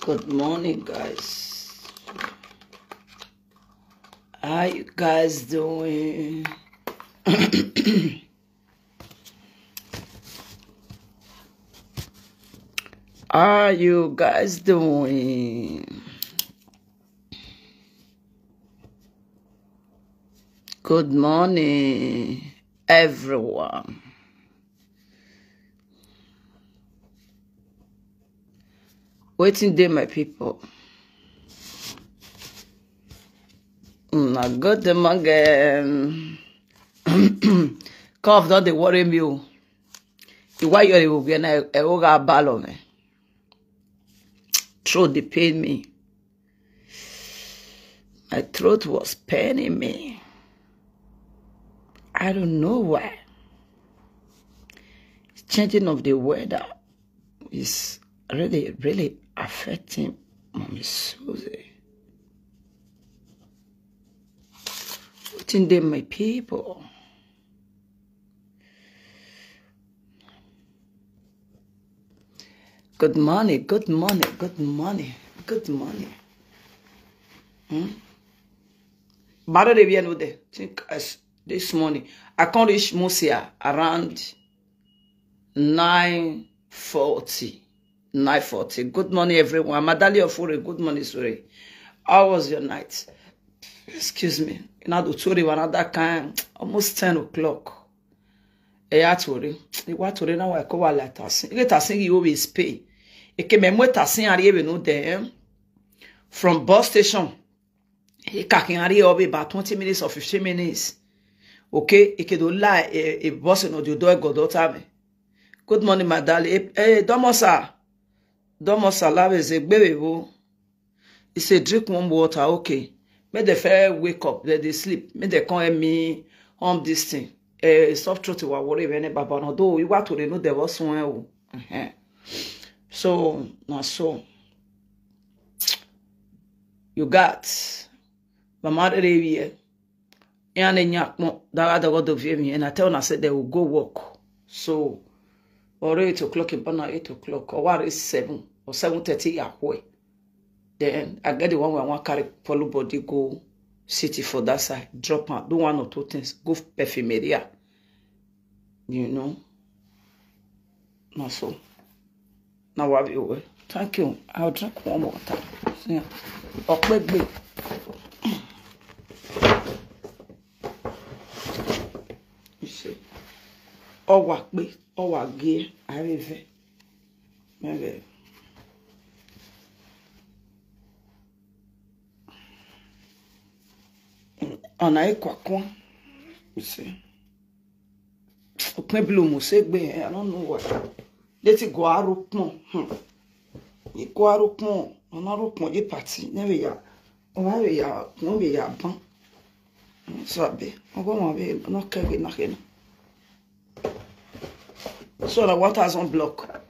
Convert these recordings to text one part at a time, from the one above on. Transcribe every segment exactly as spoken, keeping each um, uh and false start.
Good morning, guys. How you guys doing? How you guys doing? Good morning, everyone. Waiting day, my people. Mm, I got them again. Cough don dey worry me o. Ìwá yọ ìwò bí ẹna ẹ̀rọ ga bá lọ mẹ́. Throat dey pain me. My throat was paining me. I don't know why. Changing of the weather is really, really affecting Mommy Susie. Waiting day, my people. Good morning, good morning, good morning, good morning. Hmm? Bado de bien with the think as this morning. I can't reach Musia around nine forty. Nine forty. Good morning, everyone. Madali Ofure, good morning, sorry. How was your night? Excuse me. Now the story another kind, almost ten o'clock. Eya tori. Iwa tori na wa ko wa la tasin. Ike tasin yi always pay. Ike me mwe tasin ari ebe no de. From bus station. Ika kin ari obi about twenty minutes or fifteen minutes. Okay, ike do la e, e bus no do do go do time. Good morning, my darling. Eh, eh, Domosa. Domosa love is a baby. He say drink warm water, okay. Make the fair wake up, they dey sleep. Make they come help me on this thing. Eh, soft throat wa worry when baba no do. You want to know there was somewhere. Uh-huh. So, na so. You got Mama Revie. And then yakmo, that other go do view me, and I tell her, I said they will go work. So, or eight o'clock, in Bana eight o'clock, or what is seven or seven thirty, Yahweh. Then I get the one where I want carry follow body go city for that side, drop out, do one or two things, go perfumeria. You know, not so. Now what you will. Thank you. I'll drink warm water. Yeah. Okpegbe. You see. Owakpe, owage, areve. Maybe. Ona ikwakwa. You see. Okpeblo mo se gbe, I don't know what. Let it go arukpon. Hmm. It go arukpon. Ona rukpon ye party. Never ya. Ona ya. No be ya ban. So I be. I go my way. No care with nothing. So the water is on block.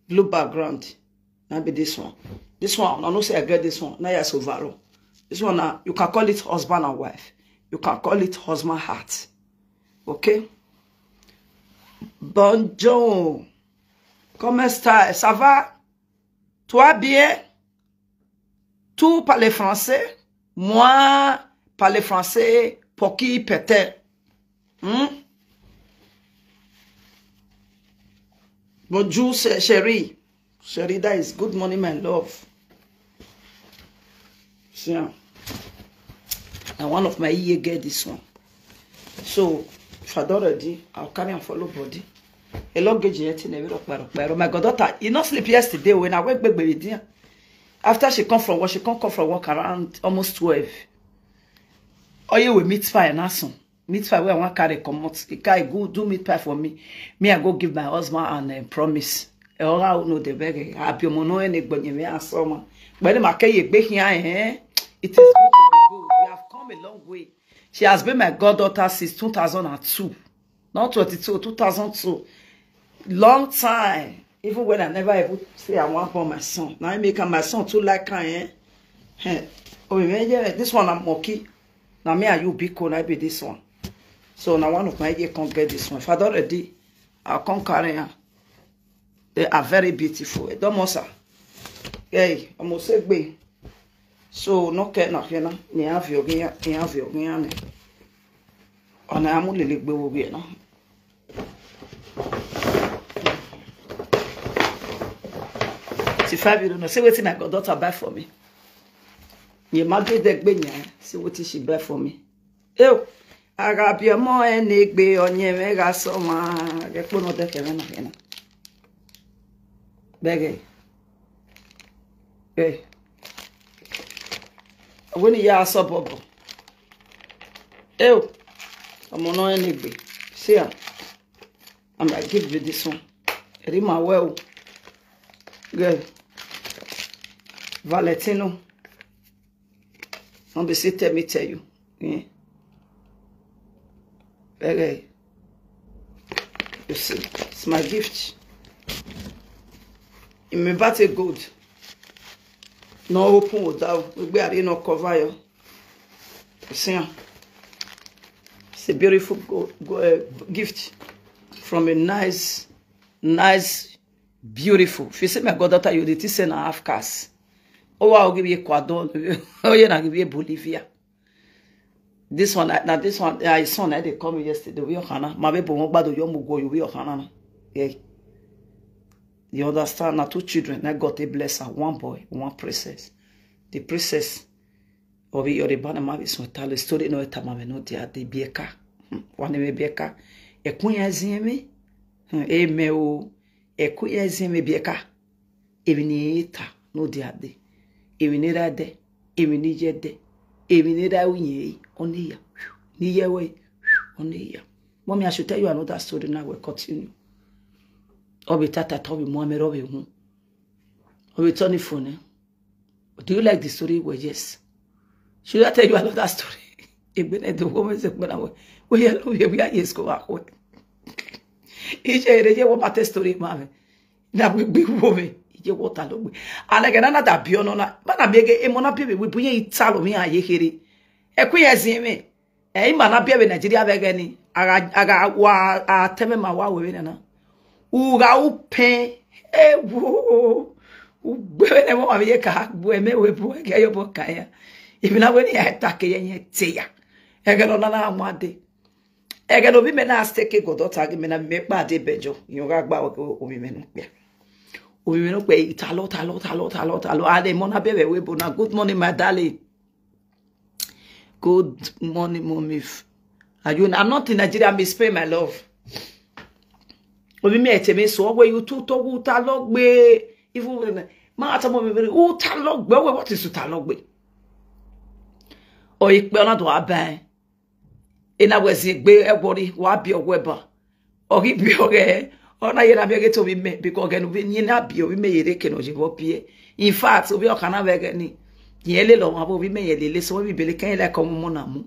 Blue background. Now be this one. This one, I know say I get this one. Now yes, overall. This one now, you can call it husband and wife. You can call it husband heart. Okay? Bonjour. Comment ça? Ça va? Toi bien? Tu parles français? Moi, parler français, pour qui peut-être? Hmm? Bonjour, c'est chérie. Sherry, that is good morning, my love. See, ah, na one of my E A get this one. So, if I don ready, I'll carry and follow body. A luggage yet in a rock, rock, rock. My goddaughter, he not sleep yesterday when I wake back, baby dear. After she come from work, she come, come from work around almost twelve. Oh, you will meet fire and ask him. Meat pie wey I wan carry comot, the guy go do meat pie for me. Me, I go give my husband an um, promise. Ora no dey beg. Abi omo no any gbonye me asoma. But ma ke ye gbe here eh. It is good to be good. We have come a long way. She has been my goddaughter since two thousand and two. Not twenty-two, two thousand two. Long time. Even when I never even say I want for my son. Now I make am my son too like her eh. Eh. Oh, yeah, this one I'm monkey. Now me and you big cone, I be this one. So now one of my year can't get this one. If I don't ready, I'll come carry her. They are very beautiful. Don't must sir. Hey, I'm gonna say, so no care na here na. Ni have your gear, ni have your gear. And I'm only like we will be now. See, five euro. No, see wetin my goddaughter buy for me. Ye ma dey there gbe nya. See wetin she buy for me. Ew. Aga bi omo ene gbe onye me ga so ma. Ge po no de kere na kena. Bege. Eh. When you are so bobo. Ew. Omo no ene gbe. See am. I'm gonna give you this one. Rima well. Girl. Valentino. No be say tell me tell you. Yeah. Okay. You see, it's my gift. In my birthday gold. No open without. We are no cover you. You see, it's a beautiful go, go, uh, gift from a nice, nice, beautiful. If you see my goddaughter, you dey think say na half caste. Oh, I'll give you Ecuador. Oh, yeah, I'll give you Bolivia. This one, na this one, I saw na they call me yesterday. We are Hana. My baby won't bother you, go you, we are Hana. Yeah. You understand? Now two children. I got a blesser, one boy, one princess. The princess. Obi yori bana ma bi sun talo story no eta ma me no dia de bieka. Hmm, wane me bieka. Ekun ya zin mi. Hmm, e me o. Ekun ya zin mi bieka. Ebi ni eta no dia de. Ebi ni ra de. Ebi ni je de. Ebi ni ra unye. Oni ya. Ni ye we. Oni ya. Mommy, I should tell you another story now. We'll continue. Obi tata tobi mo me robi hun. Obi Tony phone. Do you like the story? Well, yes. Should I tell you another story? Egbene do woman se gbena we. We ya lo we ya yes ko wa ko. Ije ere je wo ba te story ma me. Na we bi wo me. Ije wo ta lo gbe. Ala ke na na da bi ono na. Ba na bi ge e mo na bi we bu yen italo mi aye here. E ku ye zin mi. E ima na bi we Nigeria be ge ni. Aga aga wa a teme ma wa we na. Uga upe. E wo. Ugbe ne mo ma ye ka bu e me we bu e ge yo bo ka ya. Ibi na we ni ya ta ke ye ye te ya. E ge no na na mo ade. E ge no bi me na steke goddaughter gi me na me pa de bejo. Yo ga gba o mi me no pe. O mi me no pe italo talo talo talo talo. Ade mo na be we bo na good morning my darling. Good morning, mommy. Are you? I'm not in Nigeria. I'm in Spain, my love. Obi mi ete mi so we you too to wu ta lo gbe. Even ma ta mo mi very u ta lo gbe we what is u ta lo gbe. O ipe ona do aban. Ina we zi gbe e wori wa bi owe ba. Ogi bi oge. Ona ye na bi oge to bi me because oge no bi ni na bi obi me yere ke no je bo pie. In fact, obi oka na we ge ni. Ye le lo ma bo bi me ye le le so bi bele kan le ko mo na mu.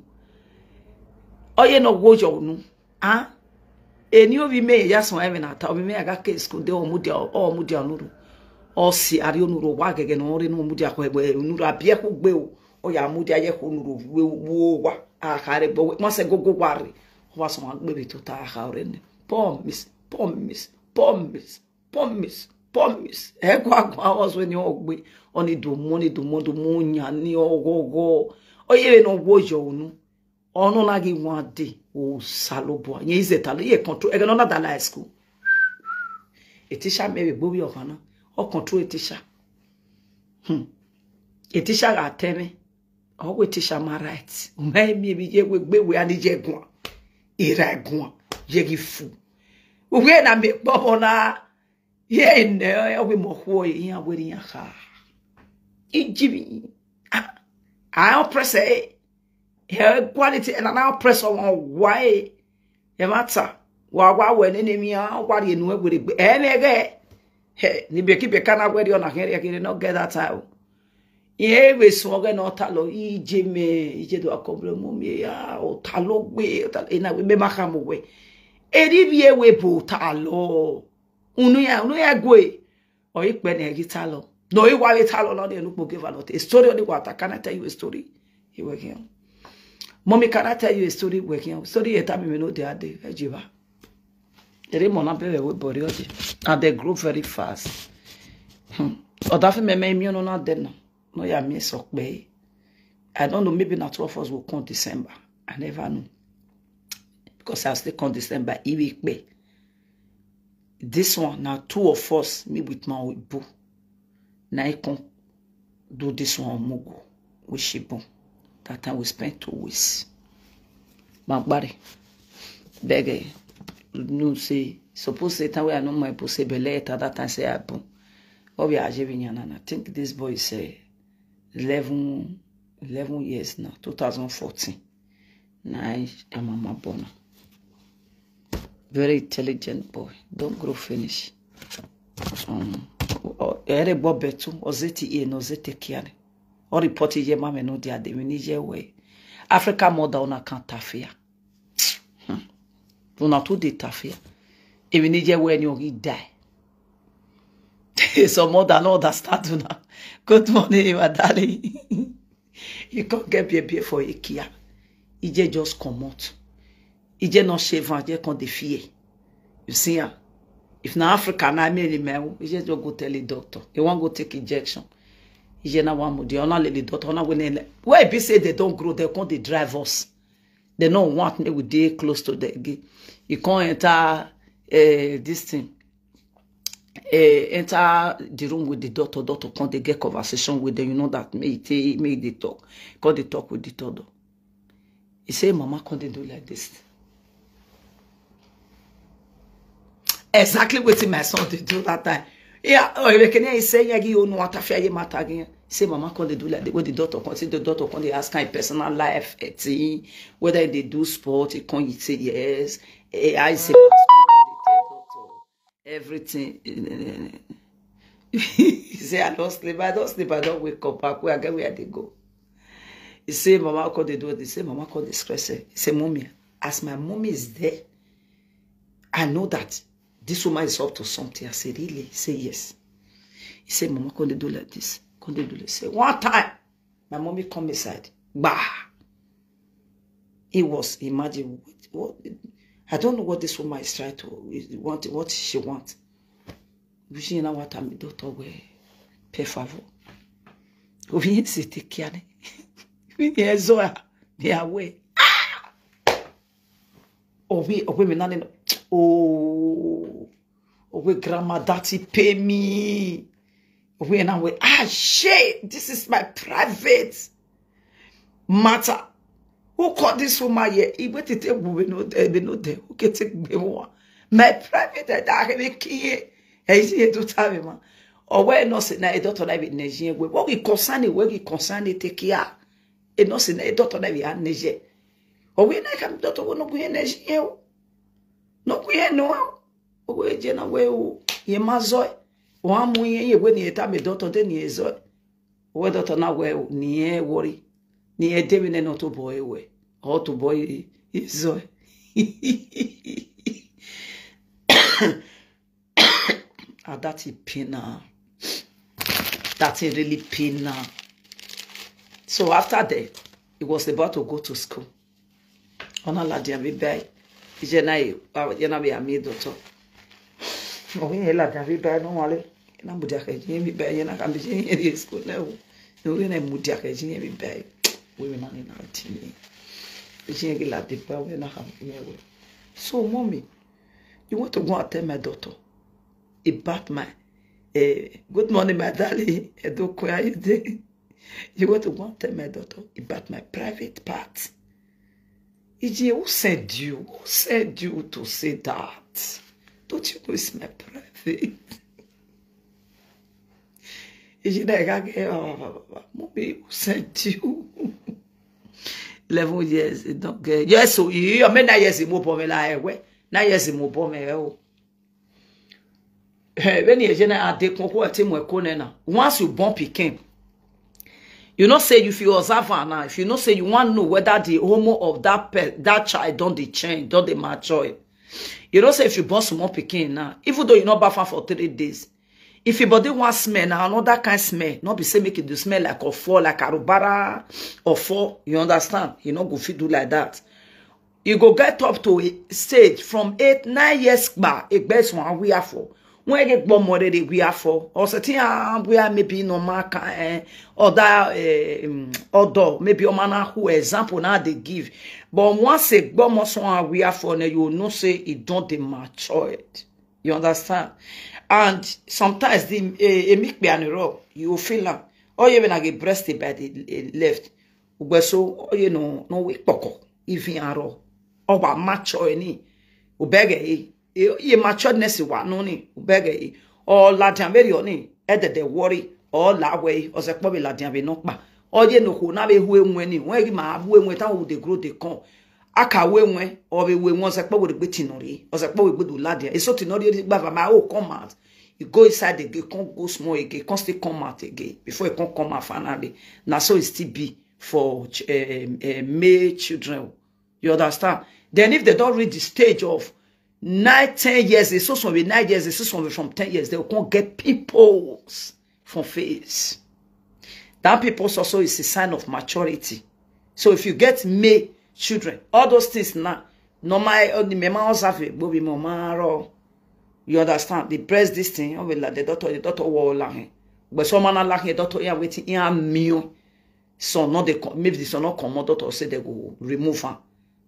Oye no wo jo nu. Ah. Eni obi me ya so e me na ta obi me aga ke school de o mu de o mu de onuru. O si ari onuru wa gege no re no mu de ko e onuru abi e ku gbe o. O ya mu de ye ku onuru we wo wa. A ka re gbo we. Mo se gogo wa re. Wa so ma gbe bi to ta ka re ni. Promise, promise, promise, promise, promise. E kwa kwa wa so ni o gbe. Oni do mo ni do mo do mo nya ni o go go. O ye no wo jo unu. Ono na gi one day o salobo. Ye ize talo ye control. E no na da la school. E teacher me be gbo wi o kana. O control e teacher. Hmm. E teacher ga tell me. O we teacher ma right. O me mi bi ye we gbe we ani je gun. Ira gun. Ye gi fu. Uwe na me gbomo na. Ye ne o we mo ho ye ya we ri ya ha. Ijibi. Ah. I oppress e. He quality and now press on why. E matter. Wa wa we ne ne mi a wa ri enu e we ri gbe. E me ge. He ni be ki be kana we ri ona here ke no get that time. Ye we so ge no ta lo ije me ije do akobre mo mi ya o ta lo gbe o ta ina we me ma ka mo we. E ri bi e we bo ta lo. Unu ya unu ya gwe. O ipe ne gi ta lo. No i wa we ta lo no de nu po give out a story on the water. Can I tell you a story? He we here. Mommy, can I tell you a story? We here. Story e ta mi me no de ade. Ejiba. Ere mo na be we bori oji. And they grow very fast. Hmm. Odafe meme imi ono na de na. No ya mi so pe. I don't know, maybe na two of us will come December. I never know. Because I still come December. Iwe pe. This one, now two of us, me with my oyibo. Now I come do this one, Mugu, with Shibun. That time we spent two weeks. Magbari. Beg, eh, no say, suppose say time wey I know my people say belle enter, that time say I born. What we are achieving here now? I think this boy is, eh, eleven, eleven years now, two thousand fourteen. Na him mama born am. Very intelligent boy. Don grow finish. Um, o-, ere gbo betu, ozeti e no zete kiane. O report ye mama no dia de mi ni ye we. Africa mother una kan tafia. Hmm. Una too dey tafia. Even if you wear your die. Some mother no understand una. Good morning, my darling. You can't get beer beer for Ikia. Ije just come out. Ije not shave and Ije can't dey fear. You see her? If na Africa, na me the man, Ije just go tell the doctor. He won't go take injection. Ije na one mudi, ona lady doctor, ona when, where be say they don't grow, they can't dey drive us. They no want me with dey close to the gate. You can't enter, eh, this thing. Eh, enter the room with the doctor, doctor come dey get conversation with them. You know that me, they, me they talk. Come dey talk with the doctor. He say, "Mama come dey do like this." Exactly wetin my son dey do that time. Yeah, oh, he say, "Yeah, you know what I fear, you matter again." Say, "Mama come dey do like the way the doctor come." See the doctor come dey ask kind personal life, eh, thing, whether they do sport, he come, he say yes. Eh, I say, everything. He say, "I don't sleep, I don't sleep, I don't wake up. I, I get where they go." He say, "Mama come dey do this." He say, "Mama come dey stress." He say, "Mommy, as my mommy is there, I know that this woman is up to something." I say, "Really?" He say, "Yes." He say, "Mama come dey do like this, come dey do like." Say, one time, my mommy come inside. Bah! It was, imagine, what, what, I don't know what this woman is trying to, want, what she want. We see now what I'm doctor way. Per favor. We see take care. We hear Zoya. They are way. Obi, obi, me nani. Oh, obi, grandma, daddy pay me. Obi, and I will, ah, shit, this is my private matter. Who called this woman here? He went to take, we know there, we know there. Who can take me one? My private, I can't kill. I see it to tell me, man. Or where no say na e doctor na be Nigerian way. What we concern it, where we concern it, take care. E no say na e doctor na be a Niger. Or we na come doctor we no go energy. No go no. O we je na we o. Ye ma zo. Wa mu ye ye we ni e ta me doctor de ni e zo. We doctor na we o, ni e worry. Ni e de we ne no to boy we. O to boy e zo. Ah, that is pain now. That is really pain now. So after that, he was about to go to school. Ona la dia bi bai. Ije na e, ah, je na bi ami doctor. O ye la dia bi bai no wale. Na mu dia ke je bi bai, je na ka bi je school na o. No ye na mu dia ke je bi bai. We we na ni na tini. Je ke la de pa we na ka we we. So, mommy, you want to go and tell my daughter about my, eh, good morning, my darling. Edo, how are you doing? You want to go and tell my daughter about my private part? Ije, who sent you? Who sent you to say that? Don't you know it's my private? Ije, na ga ge, ah, mommy, who sent you? Eleven years, you don't get. Yes, so you, you may not yes, mo bo me la ewe. Na yes, mo bo me o. Hey, when you na ade kon ko ti mo ko na. Once you born pikin, you know say if you observe am now, if you know say you want know whether the hormone of that pe-, that child don dey change, don dey mature. You know say if you born small pikin now, even though you no bath am for three days, if your body wan smell, na another kind smell. No be say make it do smell like ofo, like arubara ofo. You understand? You no go fit do like that. You go get up to a stage from eight, nine years back, a best one we are for. When I get one more they we are for, or certain where maybe no man can eh, other eh, um, other maybe a man who example now they give. But once a one more someone we are for now, you know say it don't dey matured. You understand? And sometimes the eh, a make be an error. You feel like, oh, yeah, when I get breasted by the eh, left. Ugbe so, oh, you know, no we poko, even arrow. Oh, but mature any. Ubege eh. Ye maturedness wa no ni. Ubege eh. Oh, la diamberi oni. Ede de worry. Oh, la way. Ozekpo be la diambe no pa. Oh, ye no ho na be hu enwe ni. When ma hu enwe ta who they grow they come. Aka we enwe. Or be we enwe ozekpo we gbe tinori. Ozekpo we gbe do la dia. Eso tinori gba ma o come out. You go inside again, can't go small again, can't still come out again. Before you can't come out finally. Now so it still be for um, uh, male children. You understand? Then if they don't reach the stage of nine, ten years, they so some be nine years, they so some be from ten years, they will come get pimples from face. That pimples also is a sign of maturity. So if you get male children, all those things now, normal, only mema ozafe, bobi mama ro. You understand? They press this thing, oh, like the doctor, the doctor will la him. But someone not like the doctor, yeah, waiting, yeah, me. So not they come, maybe this not come, doctor say they go remove her.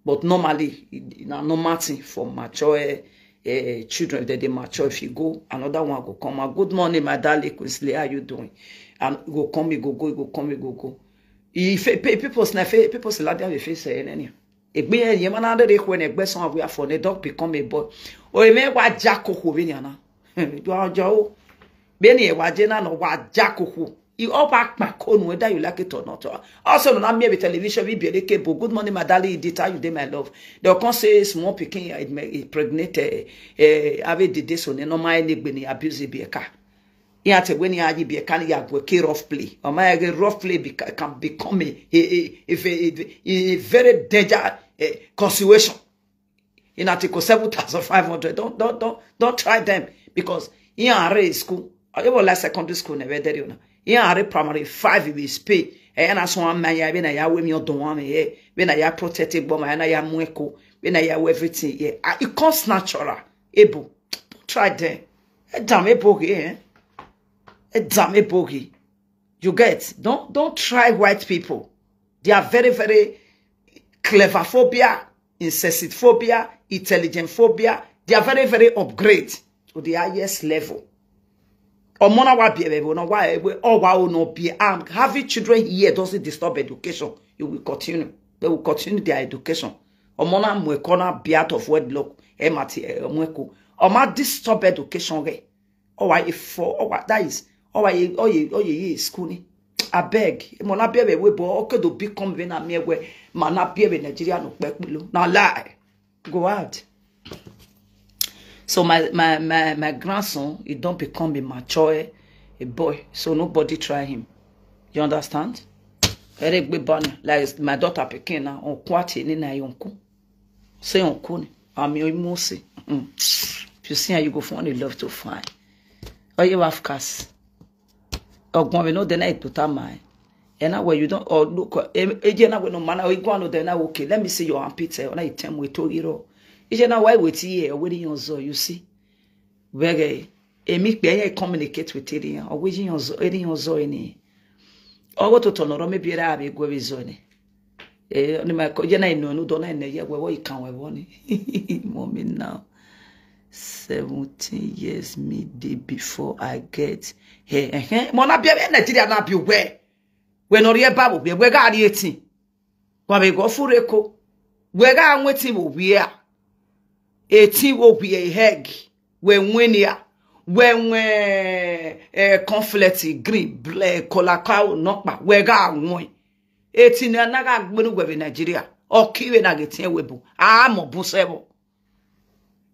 But normally, it- na normal thing for mature eh, eh, children that they mature. If you go, another one go come out. Good morning, my darling Quinsley. How you doing? And go come, you go go, you go come, you go go. If pe- people say, people say, like they face eh, any. If me eh, you man under the when a person we are for the dog become a boy. Or if me wa jack ho we yana. You are Joe. Beni e wa jena no wa jack ho. I oba kpako no, whether you like it or not. Also, no, na me be television, we be like, but good morning, my darling Edith, how you dey, my love? They'll come say small pikin, it may it pregnant, eh, eh, have a day so no my leg when he abuse it be a car. Yeah, te when he had be a can ya go key rough play. Or my rough play beca- can become a a, a, a, a, a very danger eh, consideration. In article seven thousand five hundred, don't don't don't don't try them because in are school, I will like secondary school never there you know. In are primary five we pay. And as one man ya when I wear me or don't want me here, when I protected bomb and I am mweko, when I wear everything here. Ah, it comes natural. Able. Don't try them. A damn able here. A damn able here. You get? Don't don't try white people. They are very, very clever phobia, incessant phobia, intelligent phobia. They are very, very upgrade to the highest level. Omona wa be ebe no wa ebe or wa o no be am having children here doesn't disturb education. You will continue. They will continue their education. Omona mweko na be out of wedlock. Emati mweko. Oma disturb education re. Oh why if for oh what that is. Oh why oh ye oh ye school ni. I beg. Mo na be we bo okay do become we na me we. Ma na be we Nigeria no pekpilo. Na lie. Go out. So my my my my grandson, he don't become a mature a boy. So nobody try him. You understand? Very big bunny. Like my daughter picking now on quite in na yonku. Say on kuni. I'm your mossy. If you see how you go find a love to find. Oh, you have cast. Or go no then I put on mine. And now where you don't or look again now no man or you go no then I okay. Let me see your armpit eh, when I tell me to you. Is now why we here waiting on so you see. Where eh, emi pe communicate with area or waiting on so any on so any. Or what to turn or maybe I be go with zone. Eh, ni ma ko je na inu nu do na ne ye we wo ikan we wo ni. Mommy now. Seventeen years me day before I get here. Eh, mo na be Nigeria na be where. We no re ba wo be we ga ri eighteen. Wa be go fureko. We ga wetin wo we a. Eighteen wo be a heg. We win ya. We win eh, conflict green black color cow not pa. We ga win. Eighteen na na ga gbenu we be Nigeria. O ki we na get we bu. A mo bu sebo.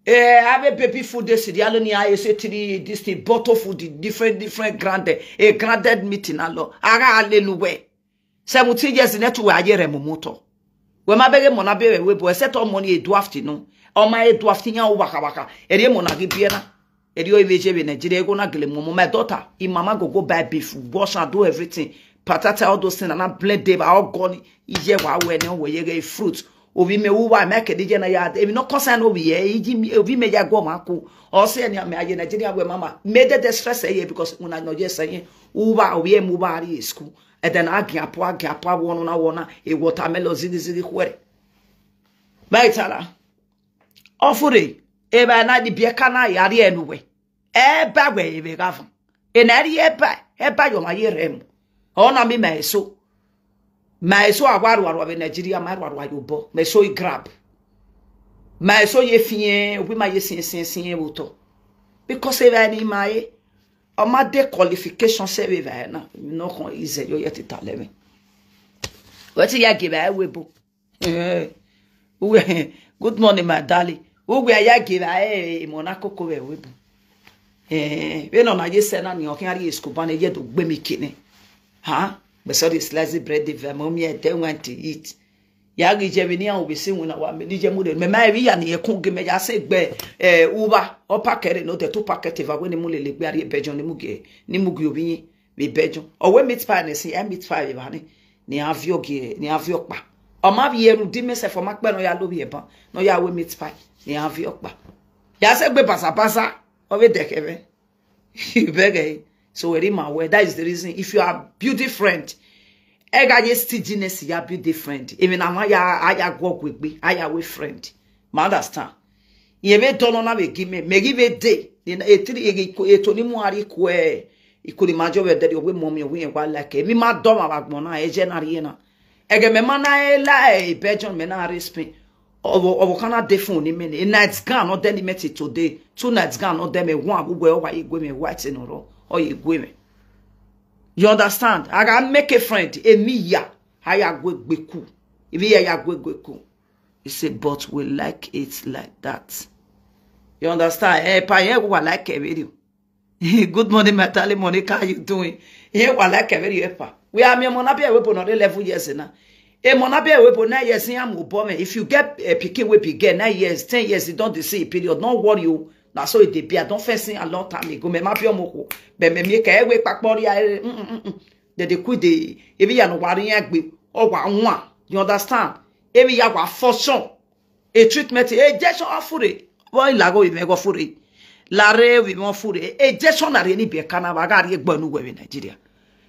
Eh, have a baby food this the aloni I say three this the bottle food the different different granted a granted meeting alo. Aga hallelujah. Seventeen years in etu aye re momoto. We ma bege mo na be we bo set all money e do afternoon. O ma e do afternoon o waka waka. E re mo na gi biena. E re o imeje be Nigeria go na gele mo my daughter. I mama go go buy beef, wash and do everything. Patata all those things and I blend them all gone. Iye wa we ne we ye fruit. Obi me uwa me ke dije na ya. If no concern obi ye, iji mi obi me ya go ma ku. O se ni me aye Nigeria we mama. Me de de stress ye because una no je say uwa obi e mu ba ri school. And then agi apo agi apo wona na wona e watermelon zigi zigi kwere. Baitala. Ofure e ba na di bie kana ya ri enu we. E ba we e be gavan. E na ri e ba e ba yo ma ye rem. Ona mi me so. Ma eso awaru aru be Nigeria ma aru aru yo bo. Me so e grab. Ma eso ye fie, obi ma ye sin sin sin e buto. Because e ba ni ma e. O ma de qualification se be ba na. No kon ize yo ye ti talebe. Wetin ya give away bo. Eh, uwe, good morning, my darling. Uwe ya give away Monaco ko we bo. Eh, we no na ye se na ni o kin ari escoba ne ye do gbe mi kini. Ha? But sorry, slice bread the vemo mi e de want to eat. Ya gi je mi ni an obi si wona wa mi ni je mu de. Me ma e wi ya ni e kun gi me ya se gbe eh uba o pakere no de tu pakete va we ni mu le le gbe ari e bejo ni mu ge ni mu gi obi yin. Mi bejo. O we meat pie ni si e meat pie va ni. Ni avio gi ni avio pa. O ma bi eru di me se fo ma pe no ya lo bi e ban. No ya we meat pie. Ni avio pa. Ya se gbe basa basa. O be de ke be. Bege. So where my way. That is the reason. If you are beauty friend, ega ye stinginess ya beauty friend. Even na ya aya go gwegbe, aya we friend. Ma understand. Ye be dono na be give me. Me give a day. Then e three e to ni mu ari ko e. Ikuri majo be de we mommy we wa like. Mi ma do ma ba gbon na e je na ri na. Ege me ma na e la e bejon me na respect. Obo obo kana de fun ni me ni. Night gown no de ni me ti today. Two night gown no de me one we o wa igwe me white no ro. O igwe me. You understand? I can make a friend. E mi ya. Ha ya gwe gbeku. If ya ya gwe gbeku. He said, but we like it like that. You understand? Eh, pa yen wa like e video. Good morning, my darling Monica. How you doing? Yen wa like e video, pa. We are me mona be we bo no eleven years now. E mona be we bo nine years in am bo me. If you get a pikin we be get nine years, ten years, you don't see period. Don't worry you. Na so it dey be. I don't first sing a long time ago. Me ma be omoko. Be me me ke we papori a. Dem dey quick dey, even ya no wari yan gbe, o wa nwa. You understand? Even ya wa fortune. A treatment, a injection of fure. Boy lago we mego fure. Lare we mo fure. A injection na re ni be kana ba ga ri egbo nu we Nigeria.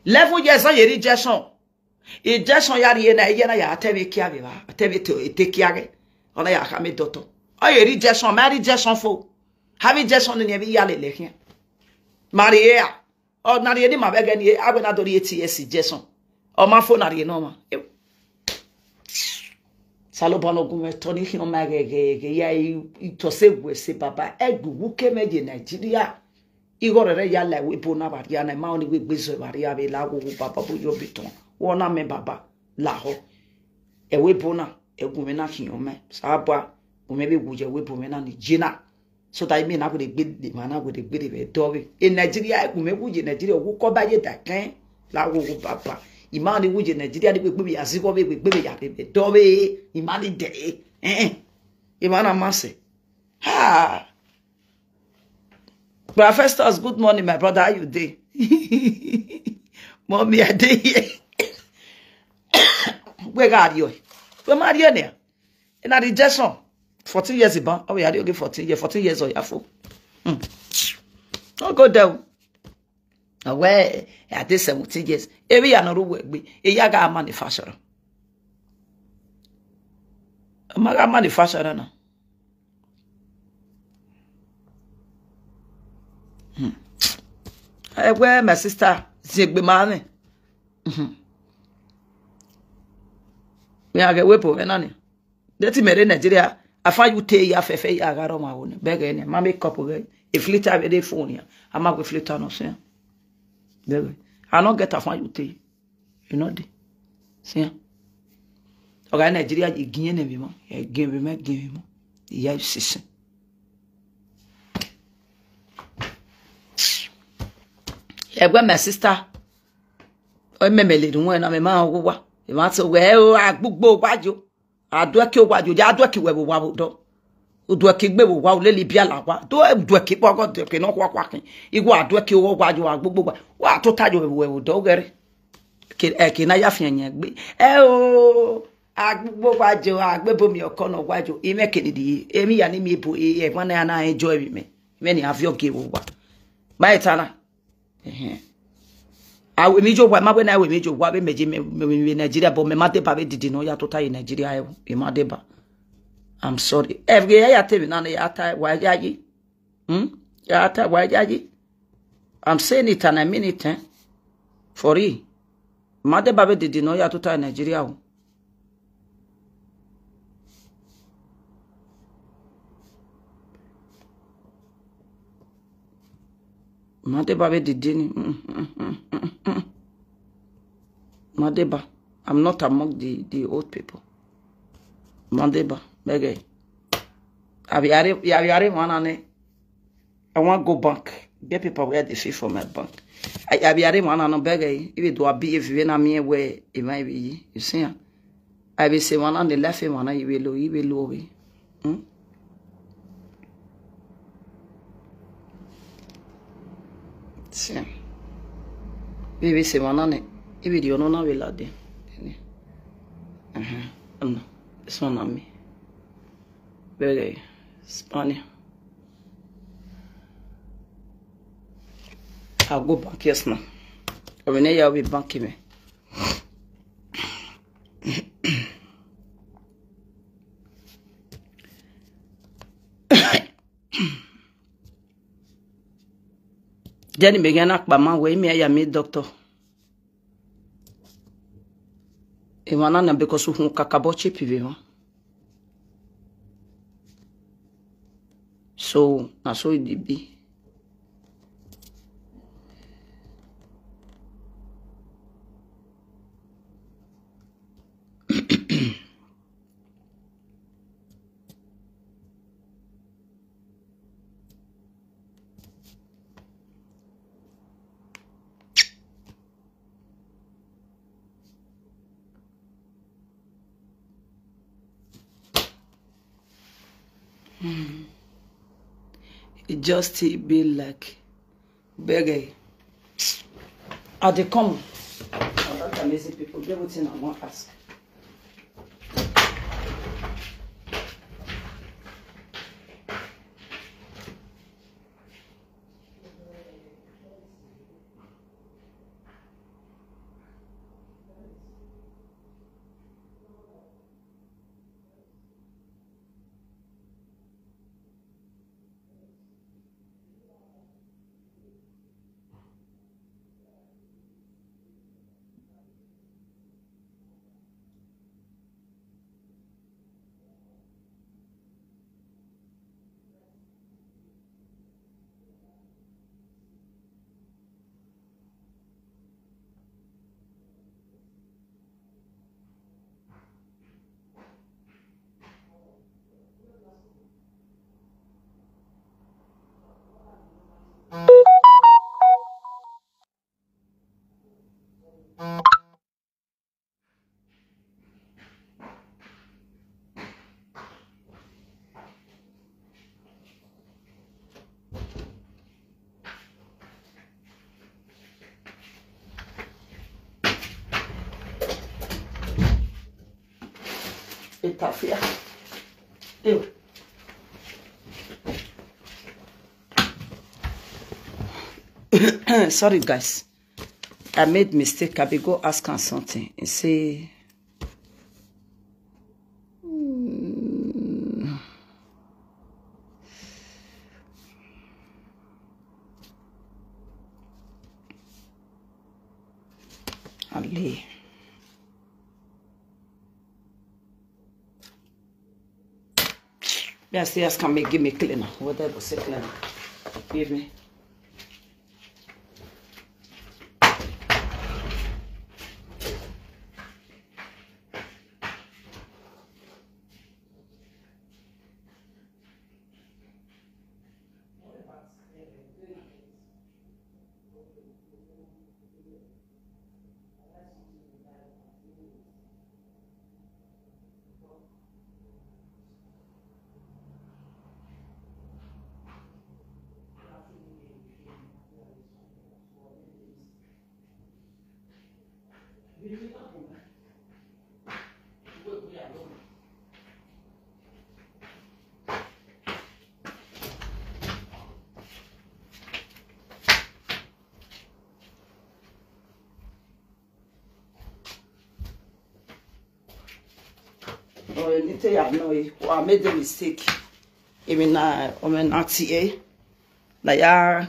Eleven years on ye injection. Injection ya ri na ye na ya tell me kia be ba. Tell me to take care. Ona ya ka me doctor. O ye injection, ma injection fo. Have injection ni bi ya le le here. Maria. Ọ na ri ni ma be ge ni agbe na do ri eighty years Jason. Ọ ma fo na ri no ma. Salo bono gu me to ni ki o ma ge ge ge ya i to se gwe se baba e gu wu ke me je Nigeria. I go re ya la we bo na ba ri na ma oni we gbe zo ba ri a be la wo baba bo yo bi ton. Wo na me baba la ho. E we bo na e gu me na ki o me. Sa ba gu me be gu je we bo me na ni jina. So that me na go dey gbede, man na go dey gbede be dobe. In Nigeria, I go me wuje Nigeria, wo ko ba ye da ken. La wo wo papa. Imani wuje Nigeria, ni gbegbe ya zigo be gbegbe ya be dobe. Imani de. Eh. Imana mase. Ha. Professors, good morning, my brother. How you dey? Mommy, I dey here. Where are you? Where are you now? In a rejection. Fourteen years iban. Oh, we are only fourteen years. Fourteen years or yafo. Hmm. Don't go there. Where at this seventeen years. Every year no we be. E ya ga manufacturer. Maga manufacturer na. Hmm. Eh, where my sister? Zegbe mane. Hmm. We are get wepo enani. Deti mere Nigeria. Afa you te ya fefe ya garo ma woni. Bege ni. Ma make up ge. If later we dey phone ya. Ama go later no se. Bege. I no get afa you te. You know the. See. Oga Nigeria igiye ne bi mo. Ya igiye bi mo, igiye bi mo. Ya sisi. Egbe my sister. O me me le dun na me ma wo wa. E ma so we o agbugbo wa jo. Adweki wa jo, ja adweki we wa do. Udweki gbe wa le li bia la wa. Do udweki po go de ke no kwa kwa kin. Igwa adweki wo wa jo agbugbo wa. Wa to ta jo we do gere. Ke e ke na ya fi yen gbe. E o. Agbo wajo, agbe bo mi oko no wajo. Ime kenidi. Emi ya ni mi bo e e wana ya na enjoy mi. Me ni avio ge wo wa. Ba etana. Eh. Awe mi jo wa ma we na we mi jo wa be meje me me Nigeria, but me ma de ba be didi no ya tota in Nigeria e. E ma de ba. I'm sorry. Every ya ya te mi na ya ta wa ya yi. Hmm? Ya ta wa ya yi. I'm saying it and I mean it, eh? For real. Ma de ba be didi no ya tota in Nigeria o. Ma de ba be didi ni. Mm, mm, mm, mm, mm. Ma de ba. I'm not among the, the old people. Ma de ba. Bege. Abi are, abi are wana ne. I wan go bank. Get paper where they see for my bank. I, I be are wana no bege. If you do a B F, you na me where it might be. You see, ah? I be say wana the life wana you will low, you will low. Hmm? See. Baby say wana ne. If you don't know, we la de. Uh-huh. No. This one on me. Very Spanish. I'll go bank, yes, now. I mean, yeah, I'll be banking me. Then me gana kpa man we me ya me doctor. E wana na because hu kakabo chepi ve ho. So na so it be. Hmm. It just still be like beg. I dey come. That amazing people, get wetin I wan ask. Itafia. Ew. Sorry, guys. I made mistake. I be go ask am something. He say, hmm. Ali. Me, I say, ask am make give me cleaner. Whether I go say cleaner. Give me. Anything I know, I made a mistake. Even now, I mean, not here. Like, yeah,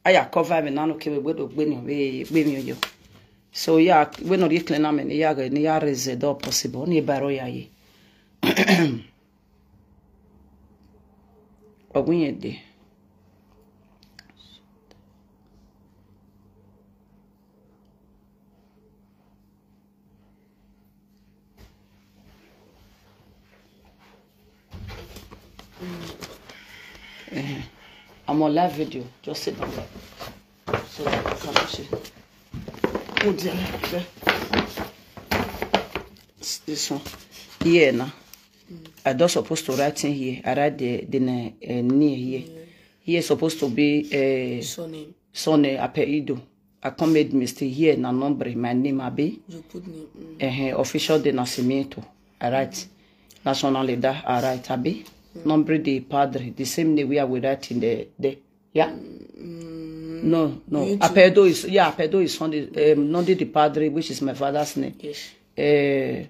I cover me now, okay, we do gbé ni, we gbé mi yo. So, yeah, we no dey clean am, yeah, ni ya raise the door possible, ni baro ya ye. Ogun yẹn dé. Eh, I'm on live video. Just sit down. So that I can see. Oh, dear. There. This one. Here now. I don't supposed to write in here. I write the, the na-, uh, near here. Here supposed to be, uh, Surname. Surname Apeido. I come made mistake here. Na nombre, my name, abi? You put name. Mm. Uh, official de nacimiento. All right. Nacionalidad. All right, abi? Nombre de padre. The same name we are with that in the, the, yeah? No, no. Apeido is, yeah, Apeido is Sunday, um, nombre de padre, which is my father's name. Yes. Uh,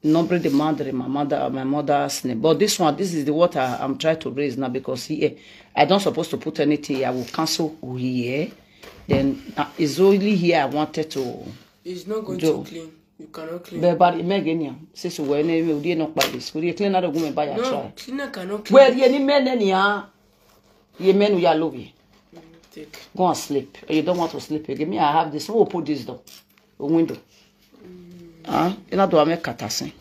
nombre de madre, my mother, my mother's name. But this one, this is the what I, I'm trying to raise now because here, I don't supposed to put anything. I will cancel here. Then, uh, it's only here I wanted to. It's not going to clean. You cannot clean. But, but Megan, yeah, since we were in, we did not buy this. We clean out the woman by a try. No, cleaner cannot clean. Where ye ni men any, ah? Ye men we are lobby. Take. Go and sleep. You don't want to sleep again. Me, I have this. Who will put this door? A window. Huh? You know, do I make katasin?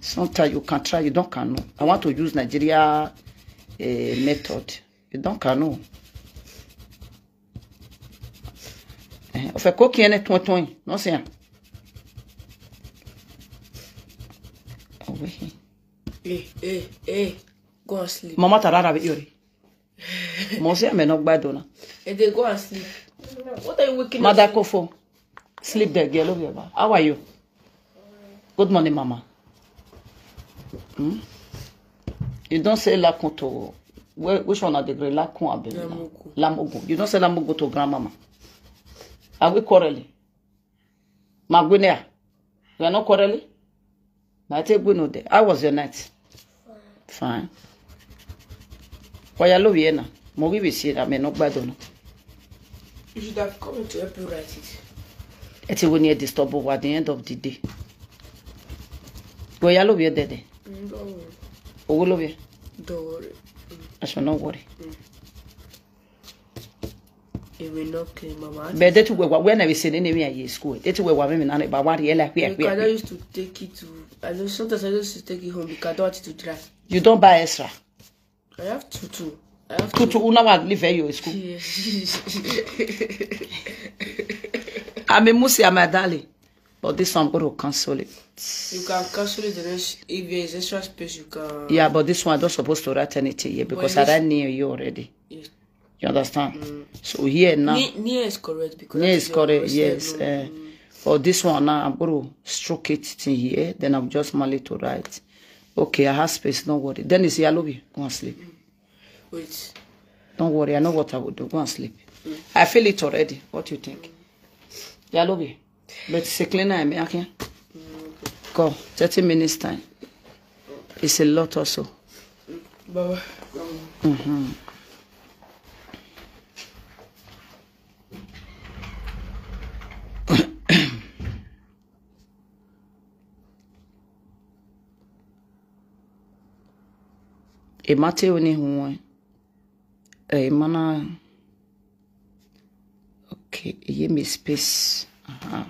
Sometimes you can try, you don't can know. I want to use Nigeria, eh, method. You don't can know. Eh, of a cookie and a twin twin. No, sir. Oh, wait. Eh, eh, eh. Go and sleep. Mama Tarara, be yori. Mo say I may not buy donor. And they go and sleep. What are you waking up Mother for? Kofo. Sleep there, girl, over here. How are you? Good morning, Mama. Hmm? You don't say Lakun to, wh-, which one are the great Lakun, abi? Lamogun. Lamogun. You don't say Lamogun to grandmama. Are we quarreling? Maguinea. We are not quarreling? Na take we no there. How was your night? Fine. Why you love here now? Mo give you see that me no gbadun. You should have come to help you write it. It will near disturb over at the end of the day. Why you love here there? Mm, don't worry. Who will love here? Don't worry. I shall not worry. Mm. It will not clean, Mama. But they too were when I was sitting in here school. They too were women and about what you like. You cannot used to take it to. I know sometimes I used to take it home because I don't want it to dry. You don't buy extra. I have two, two. I have two, two. Una wa live at your school. Yes. I'm a Musi, I'm a Dali. But this one, I'm going to cancel it. You can cancel it the next, if there is extra space, you can. Yeah, but this one, I don't supposed to write anything here because I write near you already. Yes. You understand? Mm. So here now. Near, near is correct because near is correct, yes. Uh, for this one now, I'm going to stroke it in here. Then I'm just merely to write. Okay, I have space, don't worry. Then it's Yalobi. Go and sleep. Wait. Don't worry, I know what I will do. Go and sleep. Mm. I feel it already. What do you think? Yalobi. But it's a cleaner, I mean, I can. Mm, okay. Go. Thirty minutes time. It's a lot also. Baba. Mm-hmm. Emate oni huwe. Eh, mana. Okay, ye me space. Aha.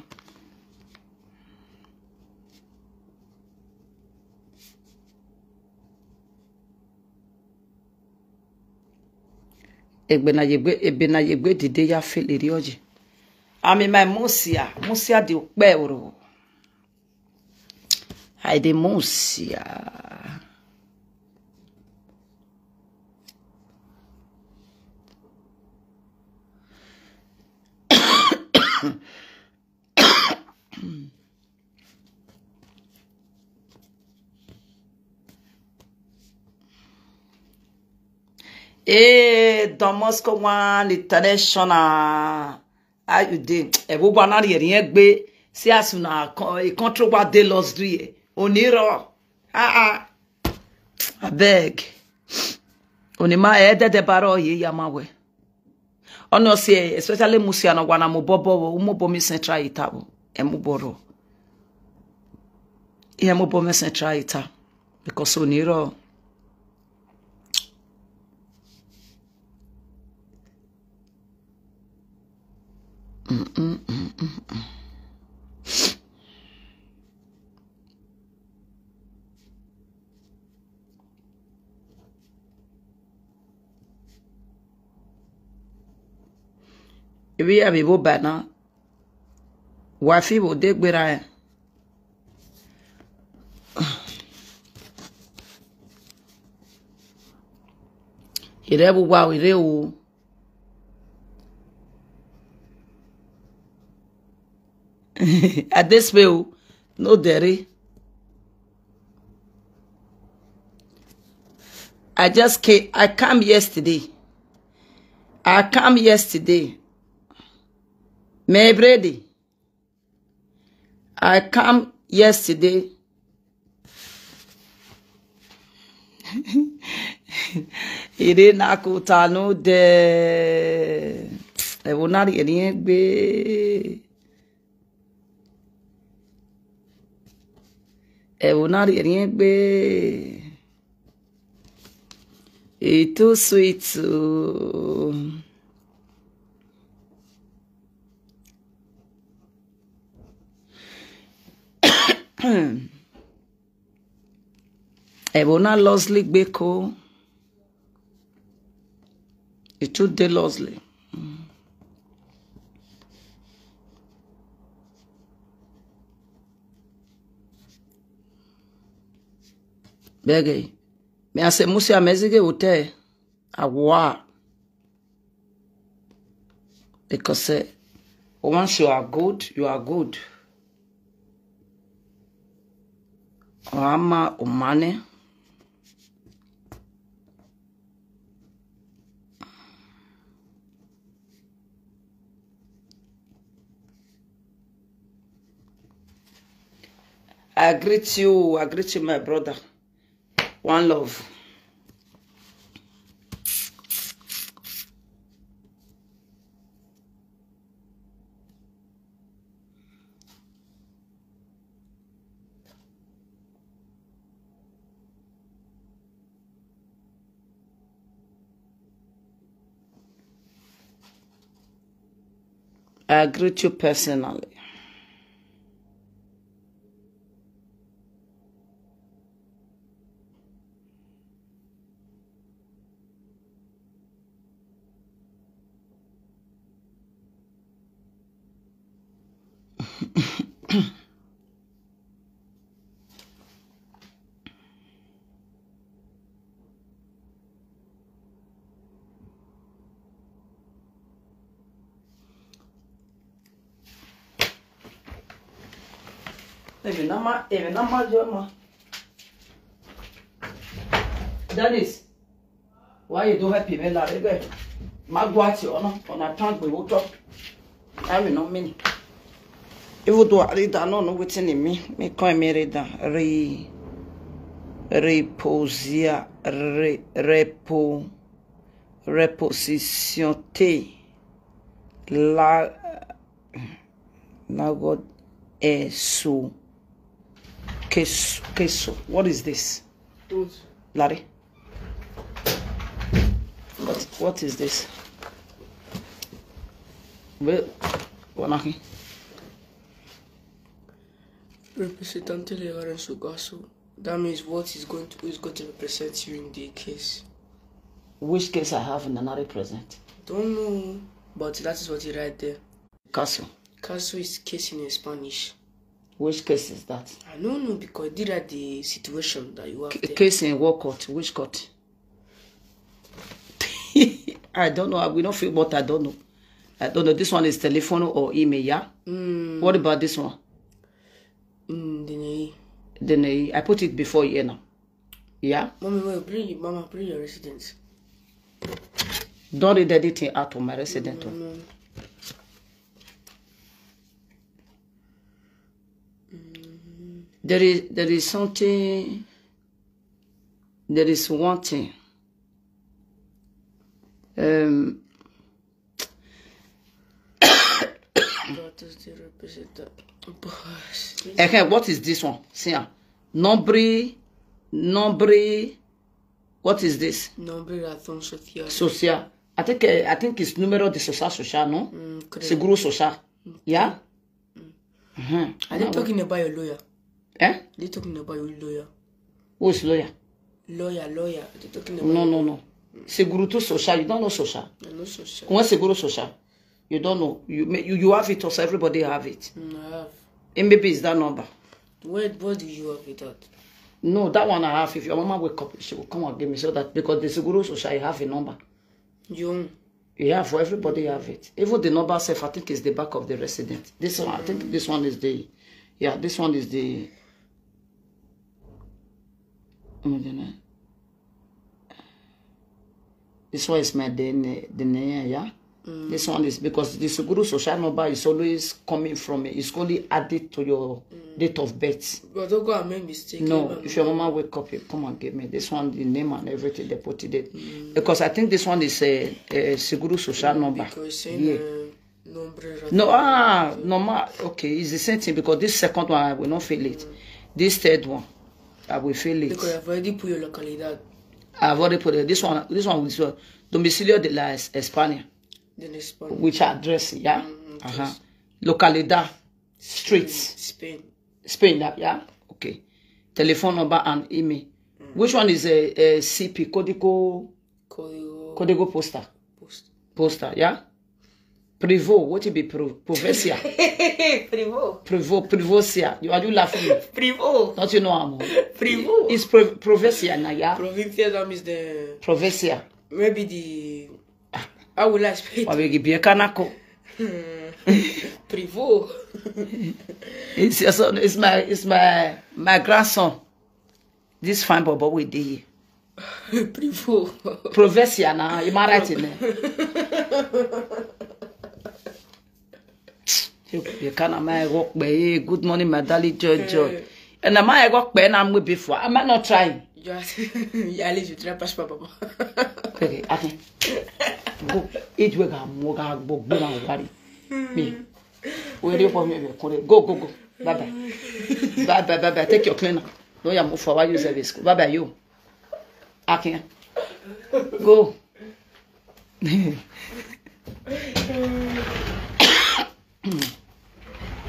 Egbe na yegbe, ebe na yegbe dide ya feel eri oji. I'm in my Musia, Musia di ukpe oro. I dey Musia. Hey, Don Moscow One International. How you dey? Ẹ wo gba na ri ẹ̀rín ẹ gbé. See as una co-, e control wa dey luxury ẹ. Onírọ̀. Ah, ah. Abeg. Onima edede baro ye yamawe. Ono se, especially Musia no wana mo bobo, mo bo mi central itabo. Emu boro. Emu bo mi central ita. Because oniro. Ebi ya bibo bana. Wafi bo de gbera. Ire bu wa ire o. At this way, no dairy. I just came. I come yesterday. I come yesterday. My brady. I come yesterday. Ire na kutanu de. Ewo na ri eri egbe. Ewo na ri eri egbe. It too sweet. Oh. Ebona Losley Beko. It too dey Losley. Mm. Bege. Me ase musi amezige ute. Awa. Because eh, once you are good, you are good. Ama umane. I greet you. I greet you, my brother. One love. I greet you personally. Ebe na ma, ebe na ma jo ma. Dennis, why you don't help me, Larry? Ma go at you, no, on a tank we will talk. I mean, no many. Even though I read that, no, no, waiting in me. Me call me read that. Re, reposia, re, repo, repositionte. La, la God, eso. Queso, queso. What is this? Larry? What, what is this? Well, what are you? Representante Leoren Sugasu. That means what is going to, who is going to represent you in the case? Which case I have Nana represent? Don't know, but that is what he write there. Caso. Caso is case in Spanish. Which case is that? I don't know because they write the situation that you have there. Case in what court? Which court? I don't know. I will not feel what I don't know. I don't know. This one is telephone or email, yeah? Mm. What about this one? Mm, the name. The name. I put it before here now. Yeah? Mommy, wait, bring your, Mama, bring your residence. Don't read anything out of my resident. No, no. There is, there is something. There is one thing. Um, What is the representative? Okay, what is this one? See, ah, nombre, nombre. What is this? Nombre razón social. Social. I think uh, I think it's número de social social, no? Mm, creo. Seguro social. Yeah. Are they talking about your lawyer? Eh? Are they talking about your lawyer? Who's lawyer? Lawyer, lawyer. Are they talking about No, no, no. Seguro social. You don't know social. I know social. When seguro social, you don't know. You may- you, you have it also. Everybody have it. Mm, I have. And maybe it's that number. Where, where do you have it at? No, that one I have. If your mama wake up, she will come and give me so that because the seguro social, you have a number. You own. Yeah, for everybody have it. Even the number self, I think is the back of the resident. This one, I think this one is the, yeah, this one is the. This one is my D N A, D N A, yeah. This one is because the Seguro Social number is always coming from it. It's only added to your date of birth. But don't go and make mistake. No, if your mama wake up, you come and give me this one, the name and everything they put it. Because I think this one is a, a Seguro Social number. Because saying Yeah. uh, nombre. No, ah, normal. Okay, it's the same thing because this second one I will not feel it. This third one, I will feel it. Because I've already put your localidad. I've already put it. This one, this one with your domicilio de la Es- España, Then Spain. Which address, yeah. Uh-huh. Localidad, street, Spain. Spain, yeah, yeah. Okay. Telephone number and email. Which one is a, a C P? Código, Código código postal. Post. Postal, yeah. Privo, what it be pro, provincia? Privo. Privo, provincia. You are you laughing? Privo. Don't you know I'm Privo. It's pro, provincia now, yeah. Provincia, that means the Provincia. Maybe the how will I spell it? Wabegi Biekanako. Privo. It's your son. It's my it's my my grandson. This fine bobo with the Privo. Provincia now. Am I right in there? You can am I work by good morning, my darling Joy Joy. And am I work by now before? Am I not trying? You are you are least you try pass papa. Okay, okay. Go. Each way I'm work I go go and worry. Me. Where you for me? Go go go. Bye bye. Bye bye bye bye. Take your cleaner. No, you move forward. Use service. Bye bye you. Akin. Go.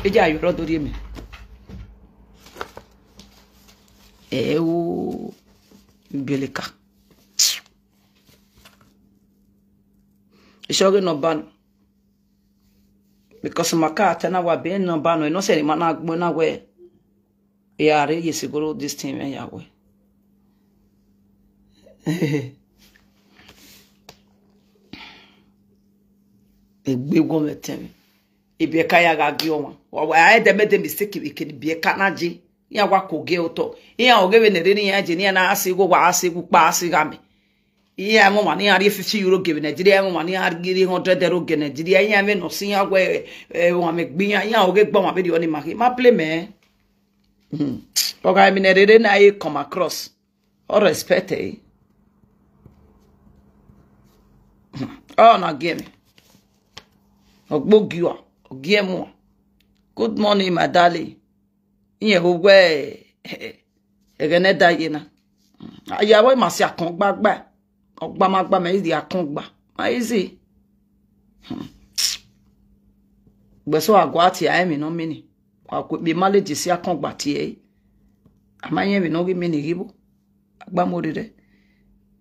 Eja ayọrọ dori emi. Ewu beleka. Isoge no ban. Because maka atena wa be no ban no se ni mana gbo na we. Ya re ye sigoro this thing me ya we. Egbe wo me temi. Ibi ka ya ga gi o wa. Wa wa e de me de mistake ibi ke bi ka na ji. Ya wa ko ge o to. Ya o ge we ne re ni ya je ni ya na asi go wa asi go pa asi ga me. Iya mo ma ni ari fifty euro give Nigeria, mo ma ni ari hundred euro give Nigeria. Iya me no si ya we e wa me gbi ya ya o ge gbo ma be di oni ma ki ma play me. Hmm. Oga mi ne rere na e come across. All respect eh. Oh na give me. Ogbo giwa, ogie mo. Good morning, my darling. Iye ho we egene da ye na. Aya we ma si akon gbagba. Ogba ma gba me is the akon gba. Ma easy. Gbe so agwa ti a emi no mini. Wa ku bi malady si akon gba ti e. Ama ye mi no gi mini gibo. Agba mo rire.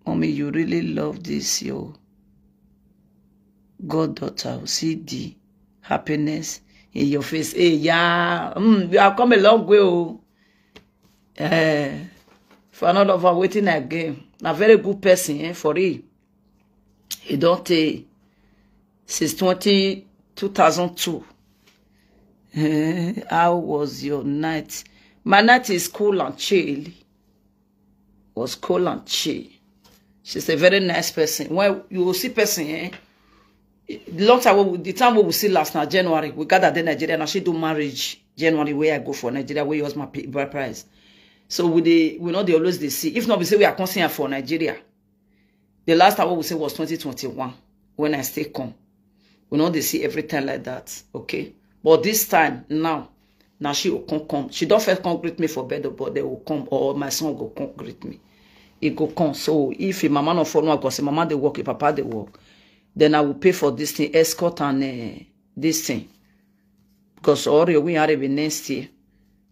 Mommy, you really love this your goddaughter. See the happiness in your face. Hey, yeah. Mm, you have come a long way. Oh. Eh, for another for waiting again. A very good person, eh, for real. He don't take since twenty, two thousand two. Eh, how was your night? My night is cool and chill. Was cool and chill. She's a very nice person. When you will see person, eh? Long time we, the time we will see last now January, we gather the Nigeria and she do marriage January where I go for Nigeria where you was my p- bride price. So we dey, we no dey always dey see. If not, we say we are come see am for Nigeria. The last time we say was twenty twenty-one when I still come. We no dey see everything like that, okay? But this time now, now she will come come. She don't first come greet me for bed, but they will come, or my son go come greet me. He go come. So if him mama no follow, because him mama dey work, him papa dey work, then I will pay for this thing, escort and uh, this thing. Because all the we are even next year.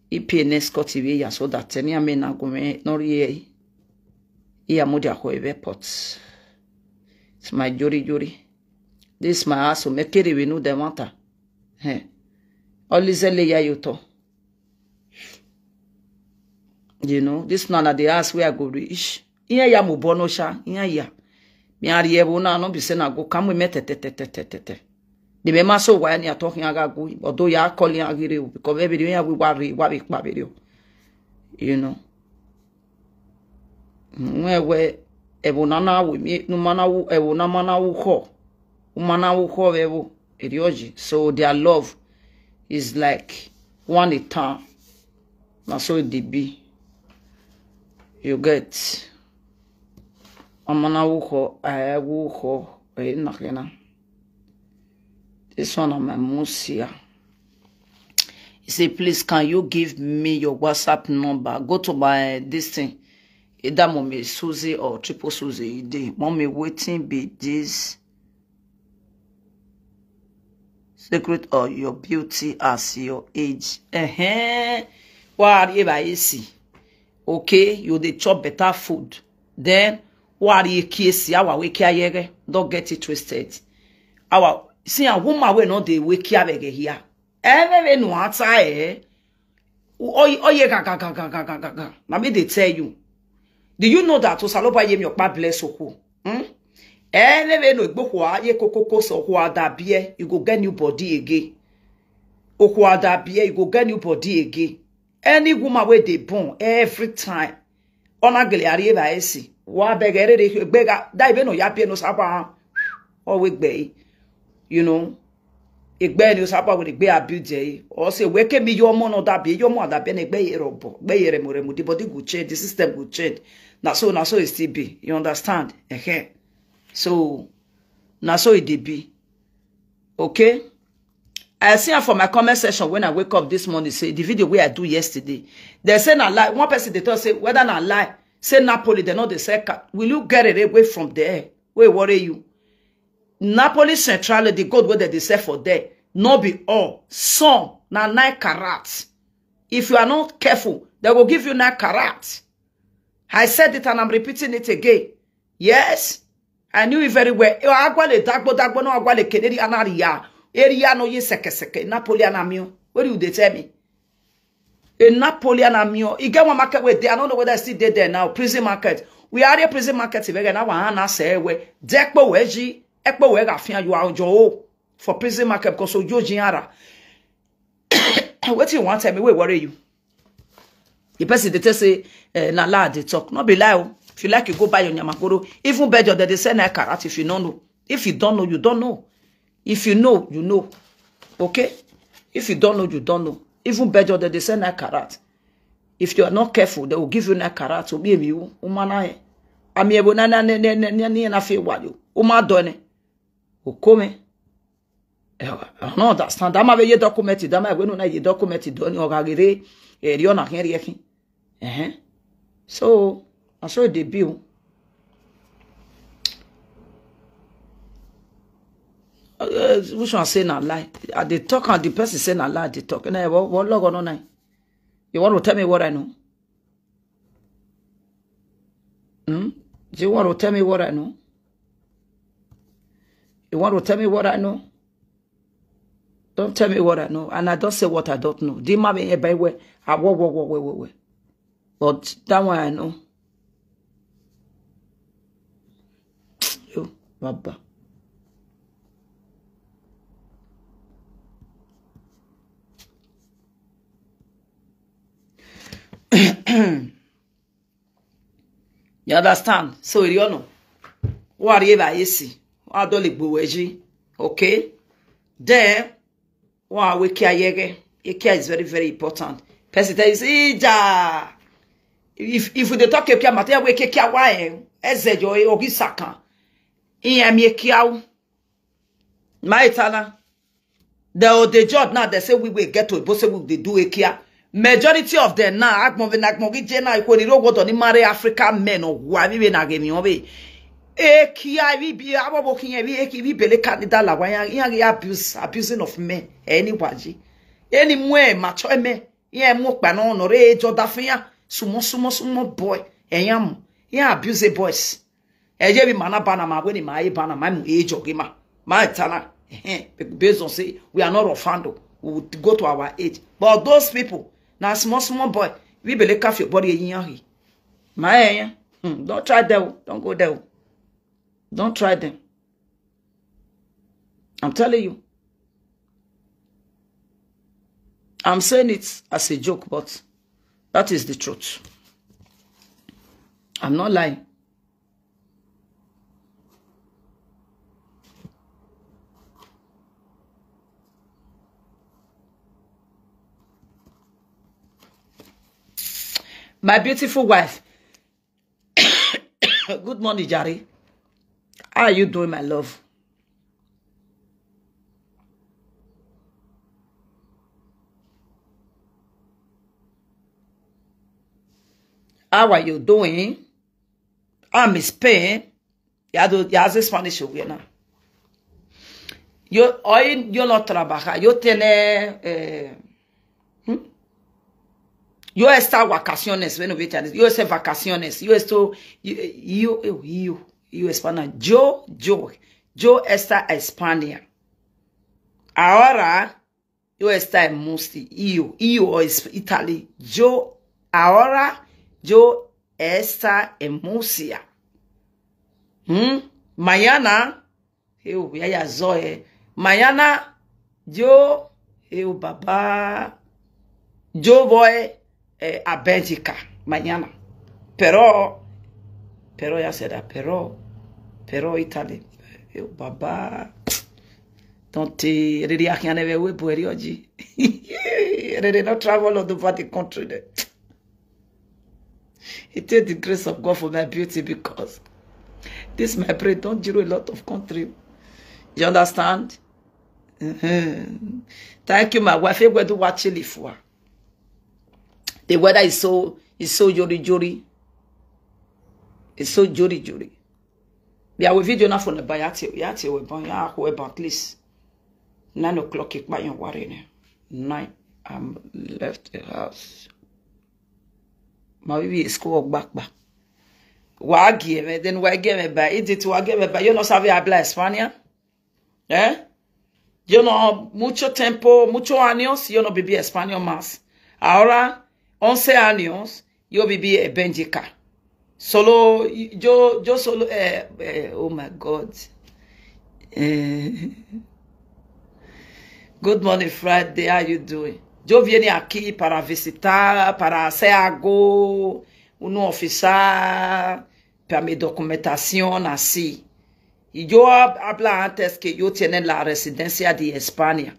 He pay next cut away ya so that any ame na go me no ye. He a mudi ako airport. It's my jori jori. This is my house. Me kere we no the matter. Hey. All is a ya you to. You know, this man at the house where I go reach. Iya ya mu bono sha. Iya ya. Mi ari ebu na no be say na go come we me te te te te te te te. The me maso wa ni ato hin aga go. Although ya call ya gire o, because every day ya we worry, wa be pa be o. You know. Mwe we ebu na na we mi no mana wo ebu na mana wo ho. Wo mana wo ho we wo. Erioji. So their love is like one a time. Na so it dey be. You get. Amana wo ho, I wo ho. Eh, na kena. This one on my musia. He say, please, can you give me your WhatsApp number? Go to my this thing. Either Mommy Susie or Triple Susie. They Mommy waiting be this secret of your beauty as your age. Uh-huh. Why are you by A C? Okay, you dey chop better food. Then why are you K C? Our wake here. Don't get it twisted. Our see a woman we no dey wake here here. Every no answer eh. Oye, oye, ga, ga, ga, ga, ga, ga, ga, ga. Na me dey tell you. Do you know that Osaloba Yemi Okpa bless Oku? Hmm? Eh, lebe no igbo kwa ye koko ko so kwa da bie, you go get new body again. Okwa da bie, you go get new body again. Any woman wey dey born every time. Ona gele ari eva esi. Wa begere de gbega, da ibe no ya bie no sapa. O we gbe. You know. Egbe ni o sapa we gbe abi je. O se we ke mi yo mo no da bie, yo mo da bie ne gbe ye robo, gbe ye remo remo. The body go change, the system go change. Na so, na so it still be. You understand? Eh. So, na so it dey be. Okay? I see am for my comment section when I wake up this morning, say the video wey I do yesterday. They say na lie. One person dey talk say whether na lie, say Napoli, they no dey sell car. Will you get it away from there? Wey worry you? Napoli Centrale, the gold wey dem dey sell for there, no be all. Some na nine carat. If you are not careful, they go give you nine carat. I said it and I'm repeating it again. Yes, I knew it very well. Agwale dagbo dagbo no agwale keneri anaria. Area no ye seke seke. Napoli anamio. What do you dey tell me? A Napoli anamio. E get one market wey dey. I don't know whether I still dey there now. Prison market. We are a prison market. If again, now I say we dekpo weji ekpo we gafia you are ojo for prison market because ojo jinara. What you want tell me? Wey worry you? The person dey tell say eh, na lie dey talk. No be lie o. If you like, you go buy your nyamakoro. Even bejo dem dey sell nine carat. If you no know, if you don't know, you don't know. If you know, you know. Okay? If you don't know, you don't know. Even bejo dem dey sell nine carat. If you are not careful, they will give you nine carat. So be you, umana eh. Ami ebo na na na na na na na na fe wa yo. Uma do ne. Okome. Eh, I don't understand. That might be your document. That might be no na your document. Don't you gagere? Eh, you na here here. Eh. So, I saw the bill. Uh, which one say na lie? I dey talk and the person say na lie. They talk. Na what what log on na? You want to tell me what I know? Hmm? Do you want to tell me what I know? You want to tell me what I know? Don't tell me what I know. And I don't say what I don't know. The man be by where I wo wo wo wo wo wo. But that one I know. Yo, Baba. You understand? So you know. Worry about easy. Wa do le gbo weji. Okay? Then wa we kia yege. Care is very, very important. Person tell you, see, ja. If if we dey talk Ekia matter, we Ekia wa eh. Eze jo eh, ogi sakan. Iye mi Ekia o. My eternal. The the job now, they say we will get to, but say we dey do Ekia. Majority of them now, agbon ve na agbon gije na, ikwe ni ro gbodo ni marry African men or wa, we na ge mi on we. Ekia, we be abo bo kiyen, we Ekia, we bele Canada la wa ya, ya abuse, abusing of men. Any waji. Any mwe macho men. Iye mo pa no no re jo da fia. Sumo sumo sumo boy. Eyan mo. Iye abuse boys. Eje bi mana bana ma we ni ma e bana ma mu e jo ge ma. Ma eternal. Eh, based on say we are not Rofando. We will go to our age. But those people, na small small boy. We bele kaf your body eyan he. Ma eyan. Hmm, don't try them. Don't go there. Don't try them. I'm telling you. I'm saying it as a joke, but that is the truth. I'm not lying. My beautiful wife. Good morning, Jare. How are you doing, my love? How are you doing? I'm in Spain. Ya do ya hace Spanish o bien. Yo hoy yo no trabaja. Yo tiene eh, hmm? Yo está vacaciones, bueno, ve, yo está vacaciones. Yo esto yo yo yo yo está yo yo yo está a España. Ahora yo está en Musi, yo yo es Italy. Yo ahora yo está en Murcia. Hmm? Mañana, eu ya ya zoe. Mañana yo eu baba yo voy eh, a Bélgica mañana. Pero pero ya será, pero pero Italy. Eu baba. Don't really I can never we boy oji. Really not travel all over the country there. It take the grace of God for my beauty because this my brain don't zero a lot of country. You understand? Mm-hmm. Thank you, my wife. Hey, where do watch chili for? The weather is so is so jolly jolly. It's so jolly jolly. Be our video na for the buy at you, at you, we ban, at least nine o'clock. It by your worry. Nine. I'm left the house. My baby is school back back. Wagi me then wagi me by it it wagi me by you no sabe habla España. Eh? Yo no mucho tiempo, muchos años, yo no viví España más. Ahora, once años, yo viví en Bélgica. Solo, yo, yo solo, eh, eh, oh my God. Eh, good morning, Friday. How you doing? Yo vine aquí para visitar, para hacer algo, una oficina, para mi documentación así. Y yo habla antes que yo tiene la residencia de España.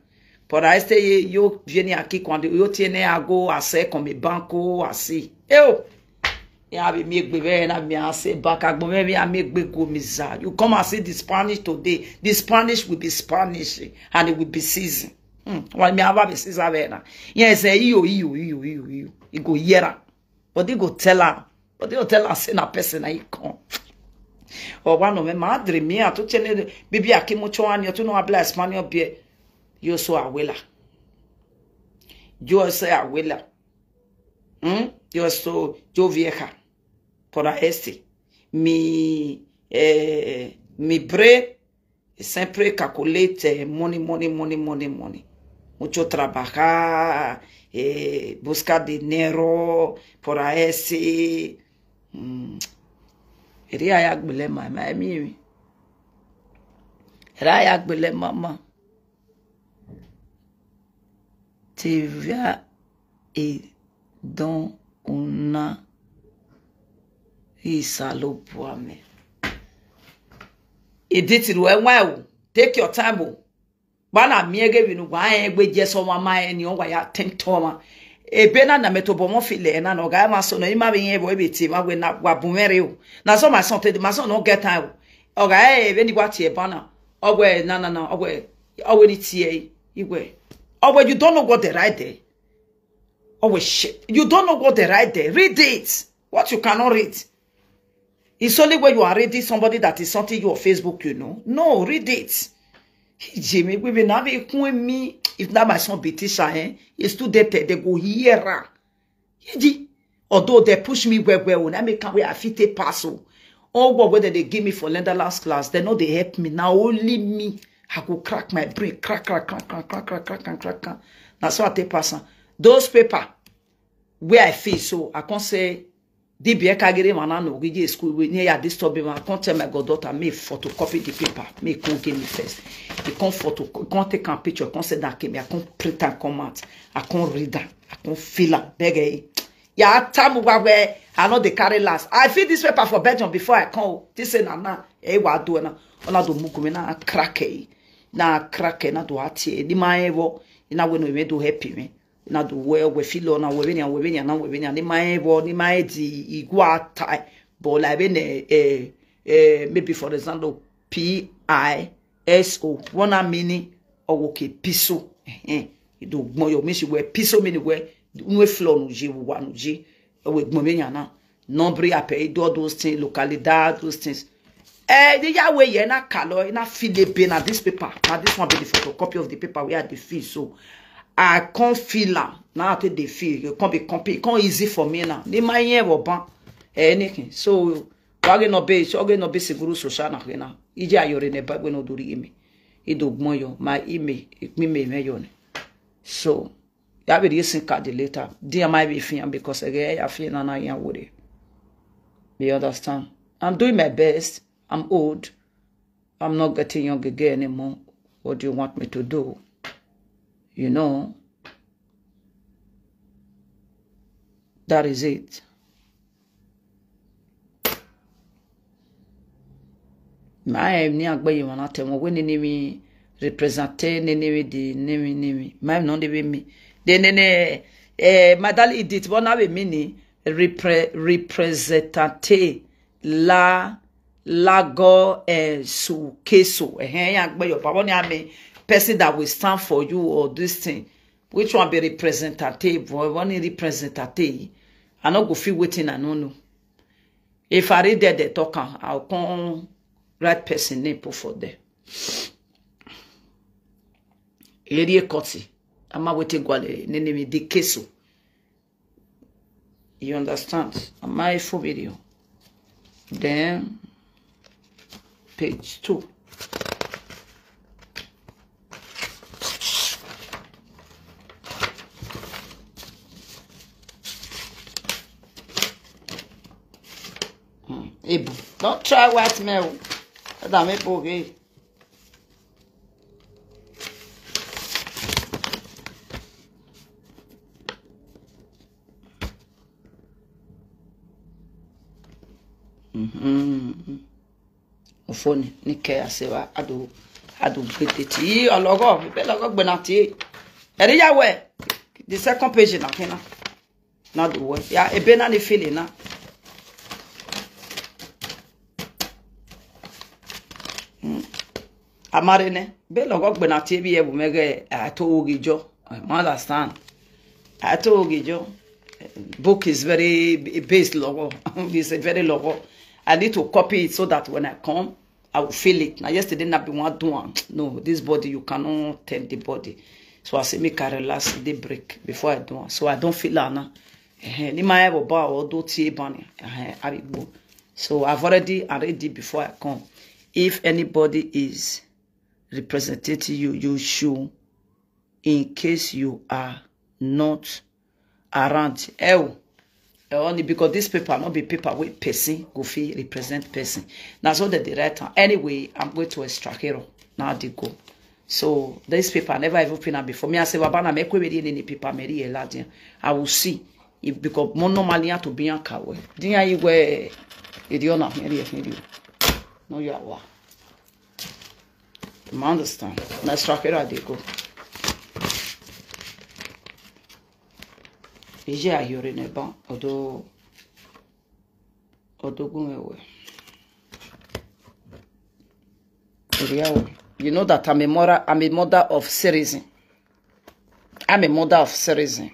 Por este yo viene aquí cuando yo tiene algo a hacer con mi banco así. Yo, ya vi mi gbe na mi ase bank agbo me mi ami gbe go mi za. You come and see the Spanish today. The Spanish will be Spanish and it will be season. Hmm. Why me ava be season be na? Yes, eh, iyo iyo iyo iyo iyo. You go hear am. But they go tell her. But they go tell her say na person na he come. Or one of them, madre mía, tú tienes bibi aquí mucho años, tú no hablas español bien. Yo soy abuela. Yo soy abuela. ¿Mm? Yo soy yo vieja. Por a este. Mi eh, mi bre Siempre calculate eh, money, money, money, money, money. Mucho trabajar, eh, buscar dinero por ahí. Mm. Eri aya gbele ma ma mi mi. Eri aya gbele mama. Te via e don una isalo puame. Edit it well, well. Take your time. Oh. Bana miege vinu wa egbe jeso wa ma eni o wa ya tento ma. Ebe na na meto bomo file na no ga ma so no ima be yen bo ebe ti ma we na wa bumere o. Na so my son tell my son no get time. Oga eh be ni wa ti e bana. Ogwe na na na ogwe. Ogwe ni ti e igwe. Ogwe, you don't know what they write there. Ogwe shit. You don't know what they write there. Read it. What you cannot read. It's only when you are reading somebody that is something you on Facebook, you know. No, read it. Jimmy, we will not be calling me. If not my son be teacher, eh? His student, eh, they go here. Although they push me well, well, when I make way, I fit take pass. Oh, oh, what whether they give me for lender last class, they know they help me. Now only me, I go crack my brain, crack, crack, crack, crack, crack, crack, crack, crack, crack. Now so I take pass am. Those paper where I feel so, I can't say, D B A kagere mana no gigi school we near ya disturb him. I can't tell my goddaughter me photocopy the paper. Me can't give me first. He can't photo, he can't take a picture, can't say that came. I can't print and come out. I can't read that. I can't feel it. Beg eh. Ya tamu wa we. I know they carry last. I feel this paper for Belgium before I come. This say na na. Eh, wa do na. Ona do mukume na crack eh. Na crack eh na do ati eh. Ni ma eh wo. Ina we no me do happy me. Na do we we feel na we benya we benya na we benya. Ni ma eh wo ni ma eh di igwa tai. But like be ne eh eh maybe for example P I S O. One a mini or okay piso. Eh eh. Do gbon yo mi si we piso mini we. Nwe flow no je wa no je. We gbon benya na. Nombre à payer, do all those things, localidad, those things. Eh, the Yahweh, yeah, na color, na feel the pain, na this paper, na this one be the photocopy of the paper we had the feel. So I can't feel am. Now I take the feel. You can't be compete. It can't easy for me now. Ni my year will ban anything. So wage no be, so wage no be siguru social na hena. Ije ayore ne ba we no duri imi. Ido gmoyo, my imi, ikmi me me yone. So ya be the same card later. Dear my be fian because again I feel na na yan worry. You understand? I'm doing my best. I'm old. I'm not getting young again anymore. What do you want me to do? You know, that is it. My ni agbe yi wana temo we ni ni mi representer ni ni mi di ni mi ni mi. My no ni mi. De ni ni eh madali Edith bona be mi ni repre representante la lago eh su keso eh ya gbe yo papa ni am person that will stand for you or this thing. Which one be representative or one representative? I no go feel waiting, I no know. If I read there they talk am, I'll come write person name put for there. Area Koti. I'm a waiting gwale name me the keso. You understand? Am I for video? Then page two. Hmm. Ebu. Don't try white male. That me okay. Mm-hmm. Ofoni ni ke asewa adu adu gbedeti ologo be logo gbenati. Eri ya we the second page na kina. Na do we ya ebe na ni feel na. Mm. Amare ne be logo gbenati ebi ebu mege ato ogijo. I understand. Ato ogijo. Book is very base logo. It's a very logo. I need to copy it so that when I come, I will feel it. Now yesterday not be one do one. No, this body you cannot tempt the body. So I say make I relax the break before I do one. So I don't feel like now. Eh, ni ma ebo ba o do tie bani. Eh, I go. So I've already already before I come. If anybody is representing you, you should, in case you are not around. Eh, oh, eh, only because this paper not be paper with person go fit represent person. That's what they write am. Anyway, I'm going to extract it. Now they go. So this paper I never even open am before. Me I say Baba na me kwe me any paper me read ladian. I will see. If because more normally to be an kawe. Dinya iwe idiona me read. No you are. You understand? Na extract it they go. Ije ayore ne ban odo odo gun ewe. Ori awo. You know that I'm a mother. I'm a mother of citizen. I'm a mother of citizen.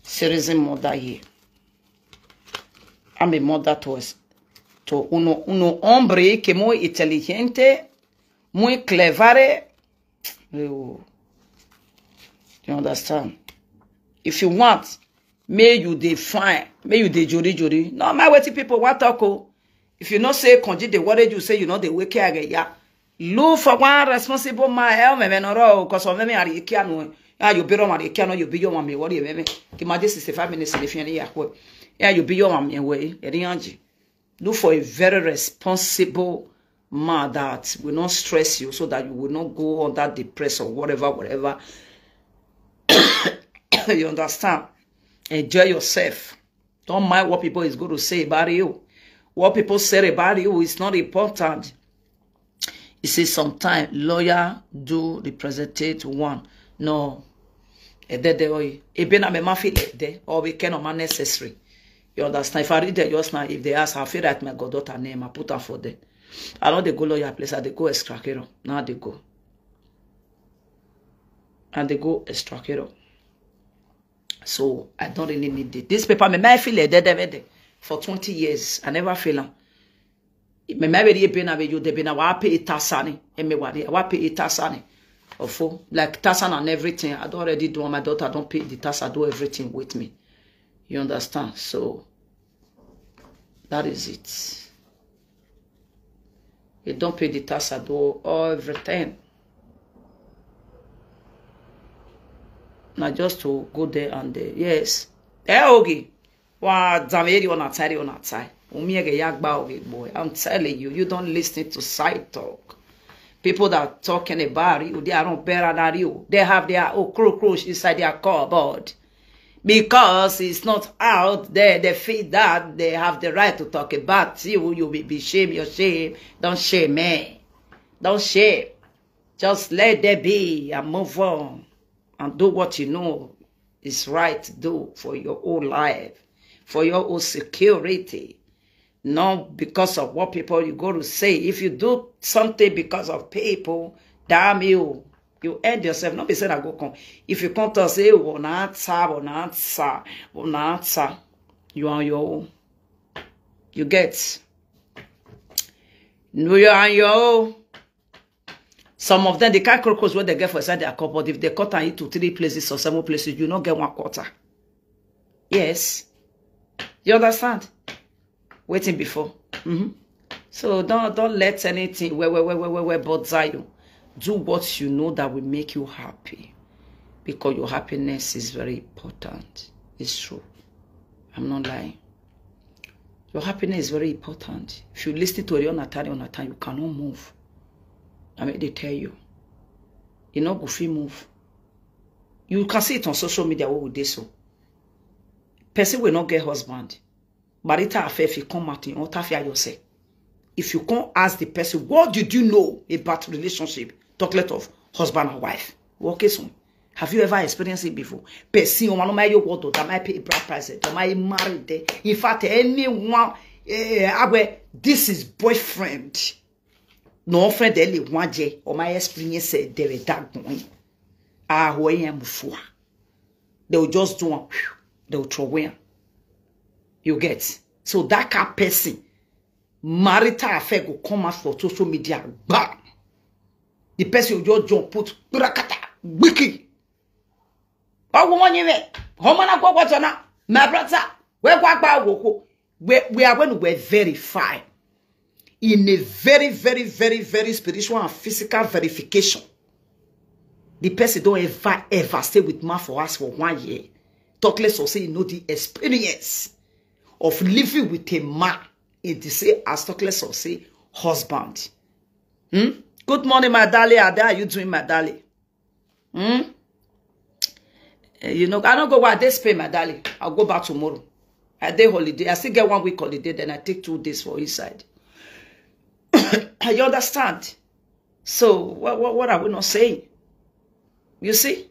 Citizen mother here. I'm a mother to us. To uno uno hombre que muy inteligente, muy clevere. You understand? If you want, may you dey fine, may you dey jori jori. No mind wetin people wan talk o. If you know say Konji dey worry you, say you no dey wake again, yeah. Look for one responsible man. Eh, me me no ro, cause of me are kiano. Yeah, you be ro man kiano, you be your man me worry me. Ki ma this sixty-five minutes if you any yakwe. Yeah, you be your man me way. Eri anji. Look for a very responsible man that will not stress you, so that you will not go under depressed or whatever, whatever. You understand? Enjoy yourself. Don't mind what people is going to say about you. What people say about you is not important. You see, sometimes lawyer do represent one. No. Ede de oi. Ebe na me ma feel ede. Or we can ma necessary. You understand? If I read the just now, if they ask, I feel that my goddaughter name, I put her for them. I know they go lawyer place, I they go extra care. Now they go. And they go extra care. So I don't really need it. This paper, me, me feel it. They, they, they, for twenty years, I never feel am. Me, me, very pain, I you, they been, I pay it tasani. And me, what, I pay it tasani. Ofo, like tasan and everything. I don't already do on my daughter, I don't pay the tax, I do everything with me. You understand? So that is it. You don't pay the tax, I do all everything. Now just to go there and there. Yes. Eh, Ogi. Wa zameri ona tari ona tai. Umiege yagba Ogi boy. I'm telling you, you don't listen to side talk. People that are talking about you, they are not better than you. They have their own cro-, crush inside their cupboard. Because it's not out there, they feel that they have the right to talk about you. You will be shame your shame. Don't shame me. Don't shame. Just let there be and move on and do what you know is right to do for your own life, for your own security. Not because of what people you go to say. If you do something because of people, damn you. You end yourself. Not be said I go come. If you come to say, "Oh, na answer, oh, na answer, oh, na answer," you are on your own. You get? No, you are on your own. Some of them, they can't crocus what they get for inside their cupboard. If they cut and eat to three places or seven places, you not get one quarter. Yes. You understand? Waiting before. Mm-hmm. So don't, don't let anything where, where, where, where, where, where bother you. Do what you know that will make you happy, because your happiness is very important. It's true. I'm not lying. Your happiness is very important. If you listen to Orion Atari on time, you cannot move. I mean, they tell you. You know, go free move. You can see it on social media, what would they so? Person will not get husband. Barita affair, if you come out in Otafia yourself. If you can't ask the person, "What did you know about relationship?" Talk less of husband and wife. What case one? Have you ever experienced it before? Person, one of my, your word, that might pay a bride price, that might marry there. In fact, anyone, eh, I will, this is boyfriend. No friend, they live one day, or my experience, eh, they were that going. Ah, who I am for. They will just do one, they will throw away. You get? So that kind of person, marital affair go come out for social media. Bam! The person will just jump, put, brakata, wiki. Oh, woman, you may. Homana go, what's on? My brother, where, where, where, where, where, when we verify in a very, very, very, very spiritual and physical verification, the person don't ever, ever stay with man for us for one year. Talk less of say you know the experience of living with a man in the same as talk less of say husband. Hmm? Good morning, my darling. How are you doing, my darling? Hmm? Eh, you know, I don't go where this pay, my darling. I'll go back tomorrow. I day holiday. I still get one week holiday, then I take two days for inside. You understand? So what, what, what are we not saying? You see?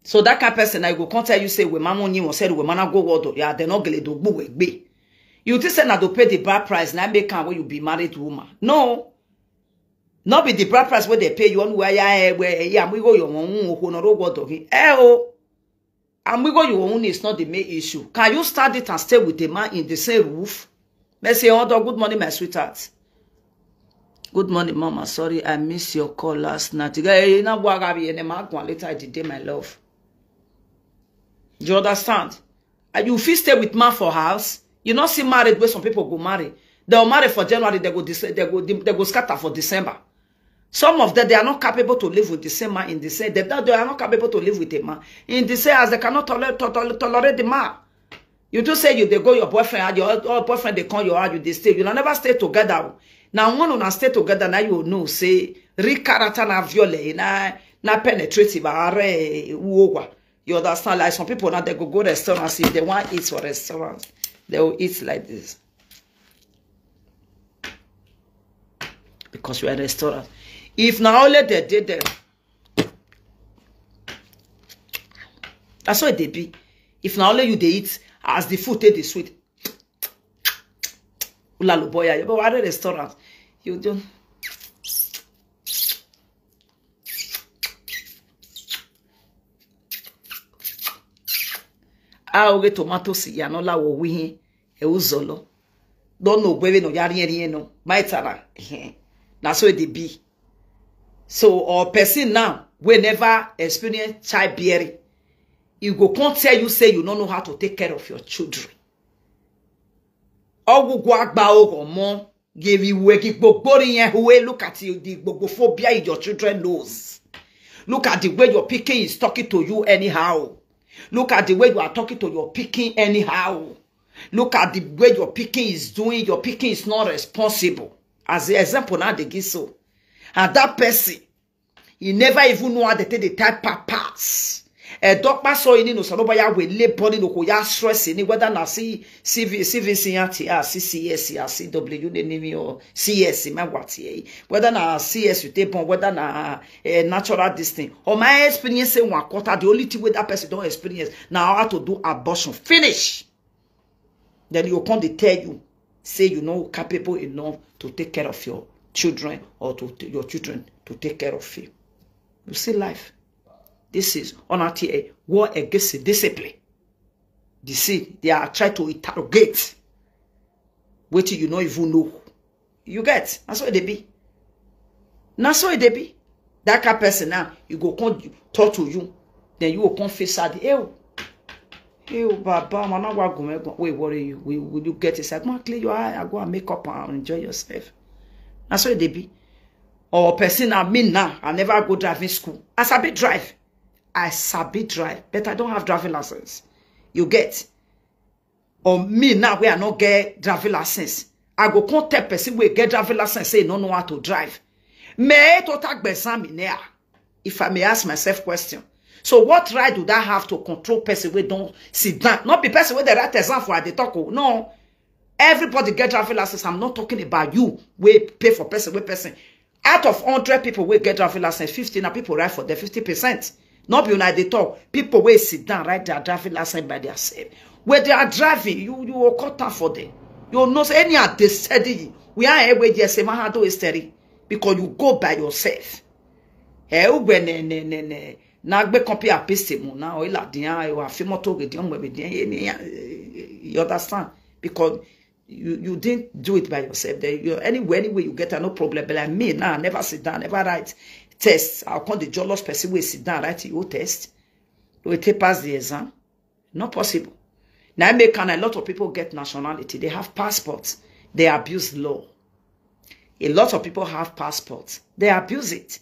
So that kind of person, I go come tell you, say, we mama only one said, we mana go world, yeah, they not gele do gbu we gbe. You think say na to pay the bride price, na make am when you be married woman. No. Not be the bride price where they pay you on where, yeah, where, yeah, we go your own, who no world. Eh, oh. And we go your own is not the main issue. Can you start it and stay with the man in the same roof? Mercy, Odo, good morning, my sweetheart. Good morning, Mama. Sorry, I missed your call last night. Eh, na wa ga bi ene ma gwan later the day, my love. Do you understand? And you fit stay with man for house. You not see married where some people go marry. They'll marry for January, they go dis- they go they go scatter for December. Some of them, they are not capable to live with the same man in the same. They, they are not capable to live with a man in the same, as they cannot tolerate to- to- tolerate the man. You do say you they go your boyfriend and your, your boyfriend they come your house, you they stay. You never stay together. Now one una stay together, now you know say real character na viole na na penetrative are uowa. You understand? Like some people now they go go restaurants, if they want eat for restaurants, they will eat like this. Because we are a restaurant. If na only they did them, that's what they be. If na only you they eat, as the food take the sweet. Ula lo boya, but what a restaurant? You do. Ah, okay, tomato si ya no la wo wi hin e uzolo. Don't know where no yari yari no. My tara. Na so it dey be. So or person now we never experience childbearing, you go come tell you say you no know how to take care of your children. Ogwugwu agba ogo mo give you wegi gbogbori yen huwe. Look at you, the gbogophobia in your children nose. Look at the way your picking is talking to you anyhow. Look at the way you are talking to your picking anyhow. Look at the way your picking is doing. Your picking is not responsible. As the example now they give so, and that person, he never even know how they take the type pass. A doctor saw in no sanoba ya we labor no ko ya stress in whether na see CV CV C R T R C C S or C W name or C S in my what ye, whether na C S you take born, whether na a natural this thing. Or my experience say one quarter, the only thing with that person don't experience now how to do abortion. Finish. Then you come they tell you say you know capable enough to take care of your children or to your children to take care of you. You see life. This is on a war against the discipline. The see they are trying to interrogate. Wait till you know even know. You get? That's what they be. That's what they be. That kind person now, you go come talk to you, then you will come face sad. Ew, ew, baba, man, I go make go. Wait, worry you. Will, will you get inside? Go and clear your eye. I go and make up and enjoy yourself. That's what they be. Or person I mean now, I never go driving school. I sabi drive. I sabi drive, but I don't have driving license. You get? Or me now where I not get driving license, I go come tell person we get driving license say no know how to drive. Me to tag examine there. If I may ask myself question, so what right do that have to control person we don't sit down? Not be person with the right exam for the talk. Oh. No, everybody get driving license. I'm not talking about you. We pay for person with person. Out of hundred people wey get driving license, fifty na people write for them, fifty percent. Not be una dey talk. People wey sit down write their driving license by their self. When they are driving, you you will cut down for them. You know say any are they steady. We are away there say man do history because you go by yourself. Eh, ugwe ne ne ne ne. Na gbe compare pistol na o ila dia o afimo to ge dia mo be dia. You understand? Because you you didn't do it by yourself. Then you anywhere anywhere you get no problem. But like me now, I never sit down, never write test. I'll come the jealous person will sit down, write your test. We take pass the exam. Not possible. Now I make and a lot of people get nationality. They have passports. They abuse law. A lot of people have passports. They abuse it.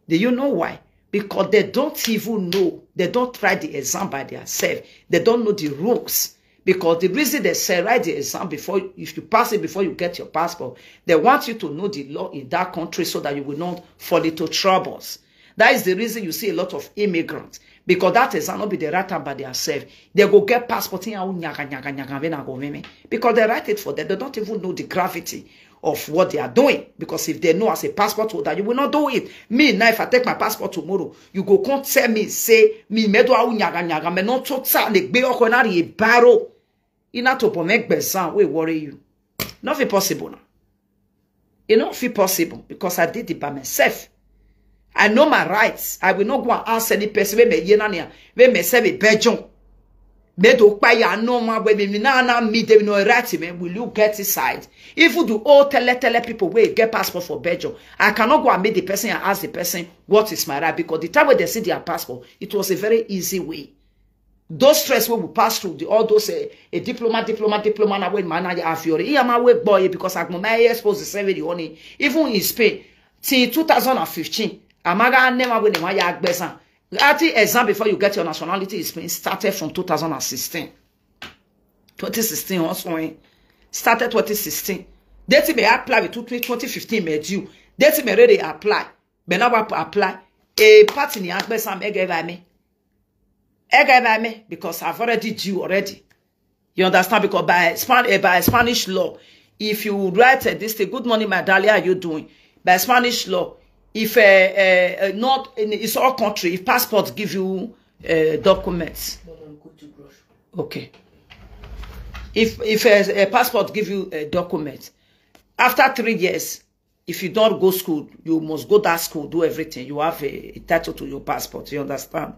Do you know why? Because they don't even know. They don't try the exam by themselves. They don't know the rules. Because the reason they say write the exam before, if you pass it before you get your passport, they want you to know the law in that country so that you will not fall into troubles. That is the reason you see a lot of immigrants, because that exam not be the right time by themselves. They go get passport in nyaga nyaga nyaga when I go meme. Because they write it for them. They don't even know the gravity of what they are doing. Because if they know as a passport holder, you will not do it. Me now, if I take my passport tomorrow, you go come tell me, say, me me do au nyaga nyaga, me no tota ne gbe oko na ri baro. Ina to po me gbezan, we worry you. Not be possible now. It not feel possible because I did it by myself. I know my rights. I will not go and ask any person wey me ye na nia, wey me say be Belgium. Me do pa ya no ma wey me na na me dey no right me. Will you get inside? Even the old tele tele people wey get passport for Belgium, I cannot go and meet the person and ask the person what is my right, because the time when they see their passport, it was a very easy way. Those stress wey we pass through, the, all those uh, a diploma, diploma, diploma, na wey man na afiore. Iya ma wey boy because I my expose the seven the only even in Spain till two thousand and fifteen. Amaga nema wey nema ya gbesa. Ati exam before you get your nationality in Spain started from two thousand and sixteen. Twenty sixteen also eh, started twenty sixteen. Date may apply with twenty fifteen may due. Date may ready apply. May not apply. A party ni agbesa may get by me. Ega by me because I've already due already. You understand? Because by Span eh, by Spanish law, if you write uh, this thing, good morning, my darling, how are you doing? By Spanish law, if uh, uh, uh, not in it's all country, if passport give you uh, documents, okay. If if a, a passport give you a document, after three years, if you don't go school, you must go that school, do everything. You have a, a title to your passport, you understand?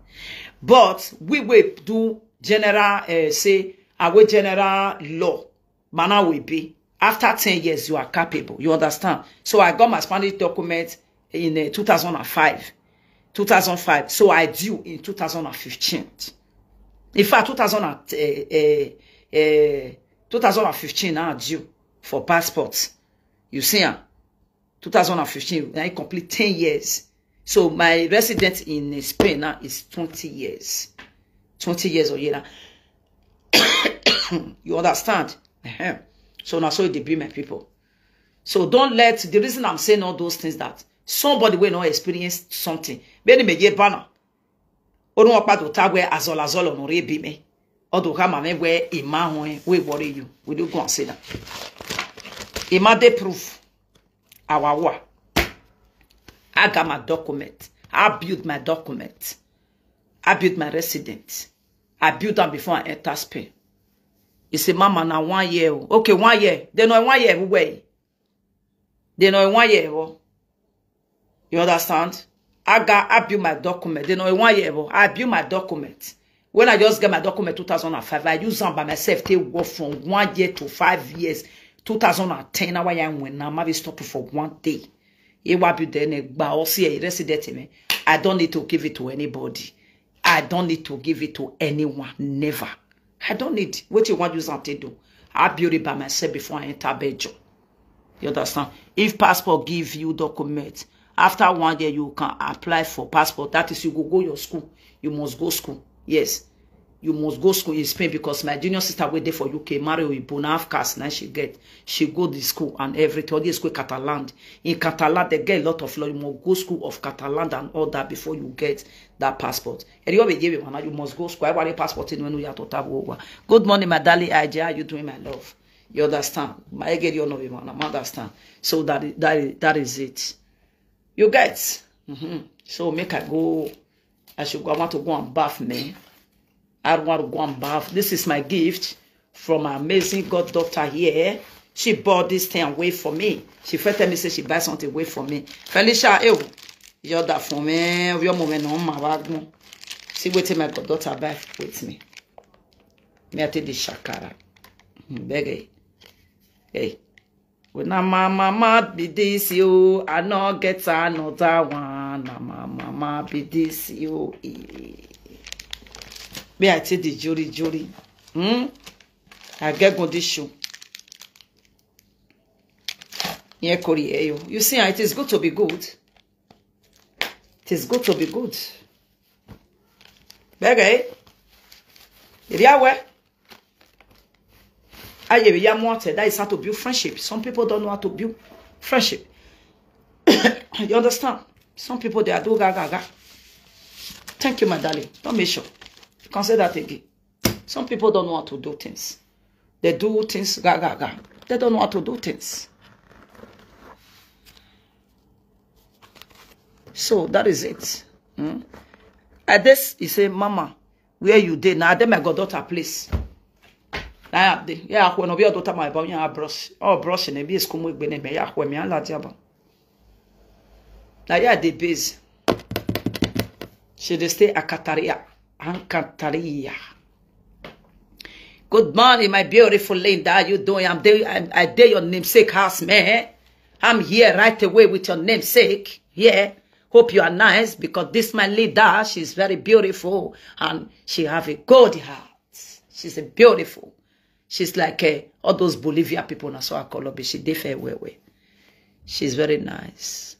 But we will do general, uh, say, our general law, mana will be after ten years, you are capable. You understand? So I got my Spanish document in uh, two thousand and five. two thousand five. So I due in two thousand and fifteen. In fact, two thousand, uh, uh, uh, two thousand and fifteen, I due for passport. You see, uh, two thousand and fifteen, I complete ten years. So my residence in Spain now is twenty years. twenty years or year now. You understand? Uh-huh. So now so it be my people. So don't let the reason I'm saying all those things that somebody will not experience something. Many may get banner. Onu okpa to tag where azol azol on re be me. Odo kama me where ima hon we worry you. We do go and say that. Ima de proof. Our war. I got my document. I built my document. I built my residence. I built them before I enter Spain. He say, Mama, now one year. Okay, one year. They know one year away. They know one year. You understand? I got I build my document. They know one year. I build my document. When I just get my document two thousand and five, I use them by myself. They work from one year to five years. two thousand and ten, now I am when now I stop for one day. It will be then but I'll see a resident me. I don't need to give it to anybody. I don't need to give it to anyone. Never. I don't need what you want use and do. I build it by myself before I enter Belgium. You understand? If passport give you document, after one year you can apply for passport. That is, you go go your school. You must go school. Yes. You must go school in Spain because my junior sister waiting for U K, marry Oyibo, now have cars, now she get. She go the school and everything. All this school Catalan. In Catalan, they get a lot of law. You must go school of Catalan and all that before you get that passport. And you be given one, you must go school. I want a passport in when we are to over. Good morning, my darling I J. How you doing, my love? You understand? My girl, you know, you understand. So that is, that is, that is it. You get? Mm-hmm. So make I go. I should go. I want to go and bath me. I want to go and bath. This is my gift from my amazing goddaughter here. She bought this thing away for me. She first tell me say she buy something away for me. Felicia, ew, you that for me. Your moment, no, my wagon. See what my goddaughter buy with me. Me I take the shakara. Hmm, beg it. Hey. Well, now my mama be this you. I no get another one. Now my mama be this you. Eh. Me I take the jury jury. Hmm? I get condition. Yeah, Korea, you. You see, it is good to be good. It is good to be good. Beg eh? If you are well, I hear you want that is how to build friendship. Some people don't know how to build friendship. You understand? Some people they are do ga ga ga. Thank you, my darling. Don't make sure. You can say that again. Some people don't know how to do things. They do things ga ga ga. They don't know how to do things. So that is it. Hmm? And this, he say, "Mama, where you dey?" Now, I dey my goddaughter place. Now, I dey. Yeah, when I be your daughter, my boy, yeah, brush. Oh, brush, and be school with me. Yeah, when me, I like you. Now, yeah, the base. She dey stay Akataria. Ankataria. Good morning, my beautiful Linda. How you doing? I'm there. I'm, I dare your namesake house, man. I'm here right away with your namesake. Yeah. Hope you are nice, because this my leader, she's very beautiful and she have a good heart. She's a beautiful. She's like, eh, all those Bolivia people. Now, so I call her, but she dey fair well, well. She's very nice.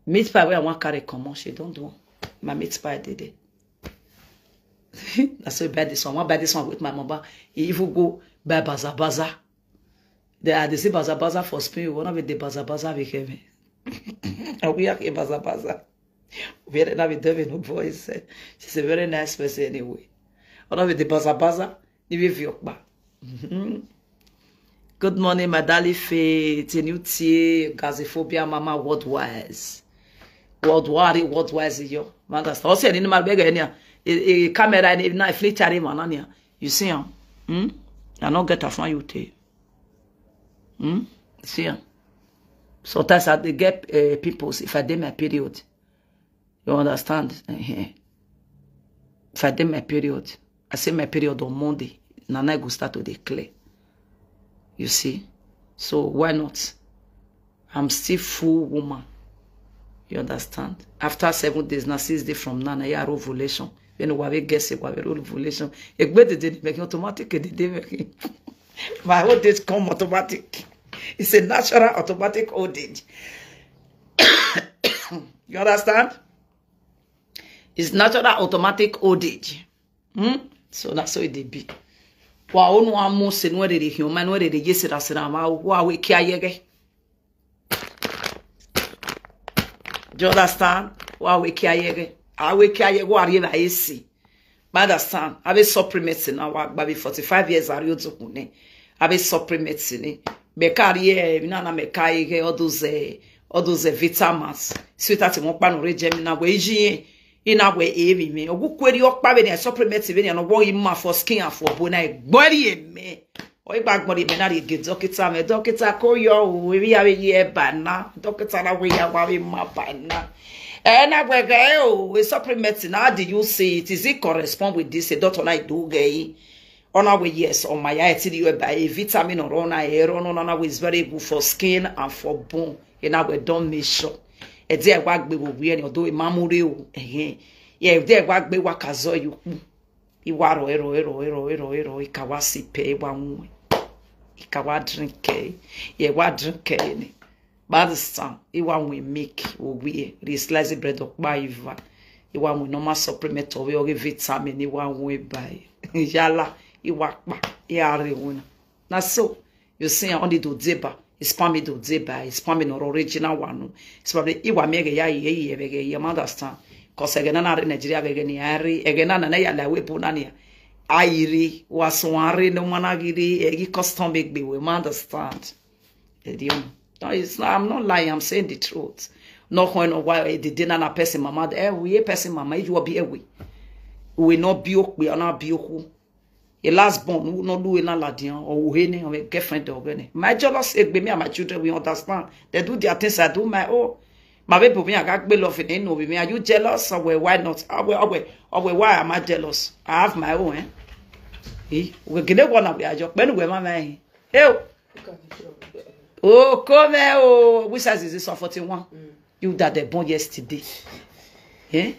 Meat pie wey I wan carry comot, she don do am. My meat pie dey there. Na so I buy this one. I wan buy this one with my mama. He even go buy baza baza. They are the same baza baza for Spain. One of it, the baza baza with heaven. I will yak a baza baza. Very nice with devil, no voice. Eh. She's a very nice person anyway. One of it, the baza baza, the way you. Good morning, my darling Faith, Tenutie, Gaziphobia, Mama, Worldwise. Worldwide, Worldwise, yo. Understand? Also, any man beg any, a, a camera, and a knife, later, man, on here. You see, huh? Hmm? I don't get a fan you take. Hmm? See, huh? Sometimes I dey get uh, pimples if I dey my period. You understand? Ehen. If I dey my period, I say my period on Monday, na now I go start to dey clear. You see? So why not? I'm still full woman. You understand? After seven days, now six days from now, now I have ovulation. You know why we get sick, why we roll ovulation. It go the day make automatic, the day make my old age come automatic. It's a natural automatic old age. You understand? It's natural automatic old age. Hmm? So that's how it dey be. Wa onu amu se no de de hioma no de de yesi da se na ma wa we ki ayege. Do you understand? Wa we ki ayege. A we ki ayege wa ri na esi. But understand, I be supplement now. Wa gba be forty-five years are you to kune. I be supplement ni. Me carry e, mi na na me carry e, all those eh, all those eh, vitamins. Sweetheart, mo pa no re je mi na we ji yin. Ina we e mi mi. Ogu kweri okpa be ni supplement be ni no wo ima for skin and for bone. I gbori e me. O igba gbori me na re ge dokita me. Dokita ko yo o, we ya we ye ba na. Dokita na we ya wa we ma ba na. Eh, na we ge o, we supplement na, how do you see it? Is it correspond with this? A doctor like do ge. Ona we yes, on my eye, till you buy a vitamin or on a hair, on on we is very good for skin and for bone. And now we don't make sure. E dey wa gbe wo we ni odo e mamure o. Eh. Yeah, e dey wa gbe wa kazo you. Iwa ro ero ero ero ero ero ikawa sipe wa nwe. Ikawa drink e. Ye wa drink e ni. By this time, iwa nwe milk wo we re slice bread okpa iva. Iwa nwe normal supplement of your vitamin iwa nwe buy. Yala iwa pa ya re wona. Na so you see only do deba. It's pami do deba. It's pami no original one. It's probably iwa mege ya ye ye mege ya understand. Cause again na Nigeria again ni ari again na na ya la we bu na ni. Airi waswari no mana giri egi custom big be we understand. Ediom. No, it's not, I'm not lying. I'm saying the truth. No one know why the dinner na person mama. Eh, we a person mama. You will be a we. We not be we are not be who. A last born who not do in Aladian or who any or a girlfriend or any. My jealous it be me and my children. We understand. They do their things. I do my own. My baby, me I got be love in no me. Are you jealous? Or why not? Or why, or why, or why am I jealous? I have my own. Eh? Eh? We get one we are just when we mama. Eh? Hey. Oh, come here. Oh, which size is this one? forty-one. You that they born yesterday. Eh?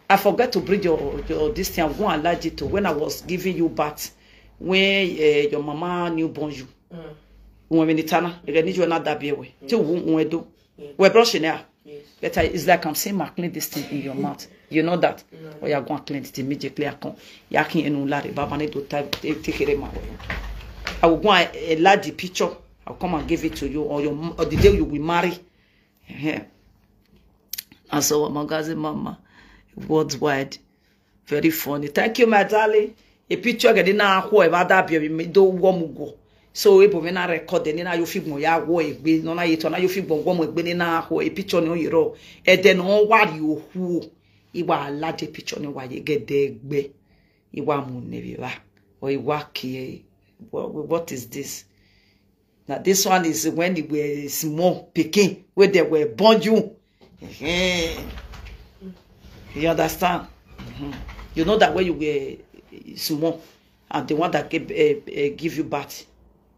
I forgot to bring your, your this thing. I go and allergy to when I was giving you birth. When uh, your mama newborn you. When we need Tana, you need you another baby. Till we do. We're brushing there. Yes. But I, it's like I'm saying, "Ma, clean this thing in your mouth." You know that? No. Or you go and clean it immediately. I come. Yakin enu lare. Baba need to take take care of my. I will go and enlarge the picture. I'll come and give it to you, or your or the day you will marry. Yeah. And so, my cousin, mama, worldwide, very funny. Thank you, my darling. A picture getting now. Whoever that be me do warm go. So ebo me na record ni na yo fi gbon ya wo egbe no na yeto na yo fi gbon gwo mo egbe ni na ho e picture ni o yero. E de no wa ri ohu o. Iwa alade picture ni wa ye gede egbe. Iwa mu ne bi wa. Or iwa ki e. What, what is this? Now this one is when they were small picking, where they were born you. You understand? You know that when you were small, and the one that gave, uh, uh, give you birth,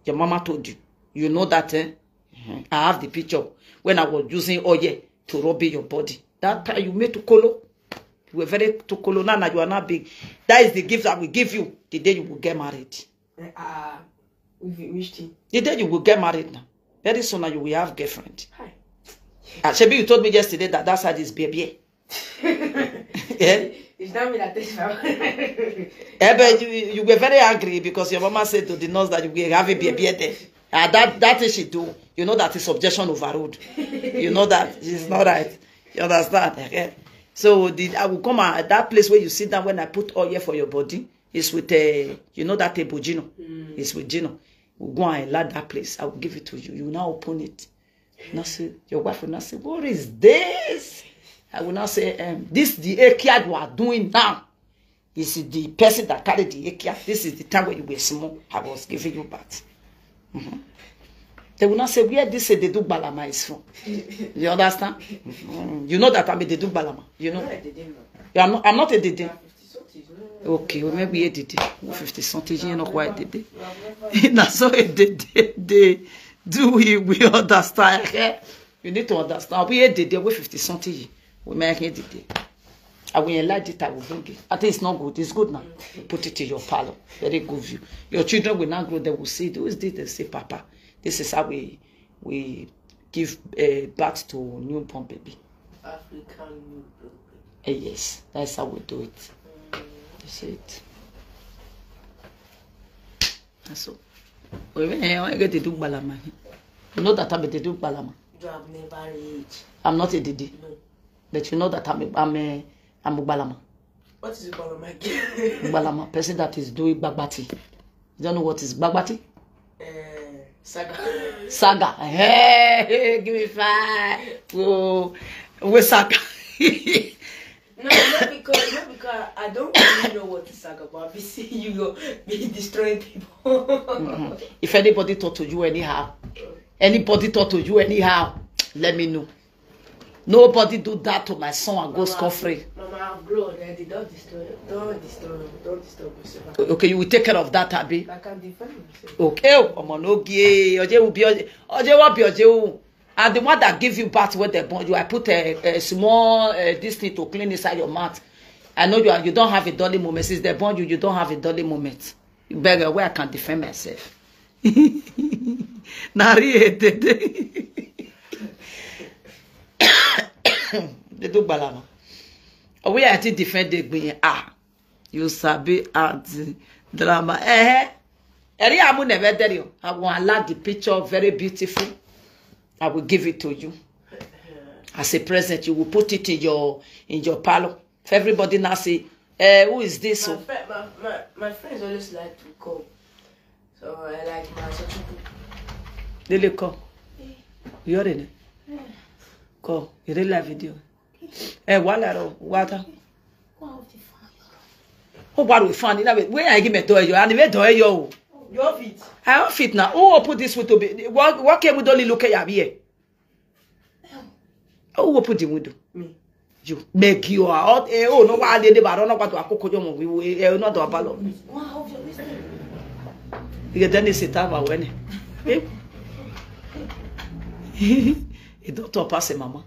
your mama told you. You know that, eh? I have the picture when I was using oil to rub in your body. That time you made tukolo. You were very tukolo. Now, now you are not big. That is the gift I will give you the day you will get married. Uh, which thing? The day you will get married now. Very soon now you will have girlfriend. Hi. Ah, Shebi, you told me yesterday that that side is baby. Eh? It's not me that takes my Eh, but you, you were very angry because your mama said to the nurse that you were having baby there. Ah, that, that thing she do, you know that is objection overruled. You know that it's not right. You understand? Eh? So the, I will come at that place where you sit down when I put oil for your body. It's with, uh, you know that table, Gino. It's with Gino. We'll go and allow that place. I will give it to you. You now open it. Now say, your wife will now say, "What is this?" I will now say, um, "This the ekia you are doing now. Is the person that carried the ekia. This is the time when you were small. I was giving you birth." They will not say, "Where this say they do balama is from?" You understand? You know that I'm a they do balama. You know? No, I didn't know. Yeah, I'm not, I'm not a dede. Okay, well, maybe a dede. Fifty something, you know why dede. That's so a dede. They do we, we understand. Eh? You need to understand. We a dede, we fifty something. We make a dede. I will enlarge it, I will bring it. I think it's not good. It's good now. You put it in your parlor. Very good view. Your children will now grow. They will see, "Who is this?" They say, "Papa, this is how we, we give, uh, birth to newborn baby." African newborn baby. Eh, yes, that's how we do it. You see it? That's all. Well, eh, I get to do balama. You know that I be to do balama. You have never reached. I'm not a dede. No. But you know that I'm a, I'm a, I'm a balama. What is balama again? Balama, person that is doing bagbati. You don't know what is bagbati? Eh, saga. Saga. Hey, hey, give me five. Oh, we saga. No, not because, not because I don't really know what is saga, but I be see you go be destroying people. If anybody talk to you anyhow, anybody talk to you anyhow, let me know. Nobody do that to my son and go scot free. Mama, I blow already. Don't disturb, don't disturb, don't disturb yourself. Okay, you will take care of that, abi? I can defend myself. Okay, oh, omo no gi, oje will be oje, oje will be oje will. And the one that give you birth when they born you, I put a, a small, uh, this thing to clean inside your mouth. I know you are, you don't have a dolly moment. Since they born you, you don't have a dolly moment. Beg where I can defend myself. Nari edede. They do balama. We are to defend the green. Ah, you sabi at drama. Eh, eh. Eri amu never tell you. I will allow the picture very beautiful. I will give it to you as a present. You will put it in your, in your parlor. If everybody now say, eh, "Who is this?" My, So fri- my, my, my friends always like to call. So I like my Sochukwu. Lele call. You already call. You dey live video. Eh, wala ro, wata. Go off the fan. Oh, what we fan? Where I give me door you? And we door you. You off it. I off it now. Who open this window? What, what can we only look at here? Who open the window? Me. You. Beg you out. Eh, oh, no, why they never run up to a cocoa? We, we, eh, not to a ballon. Go and off your listening. You get any sit down when eh? It don't talk pass a mama.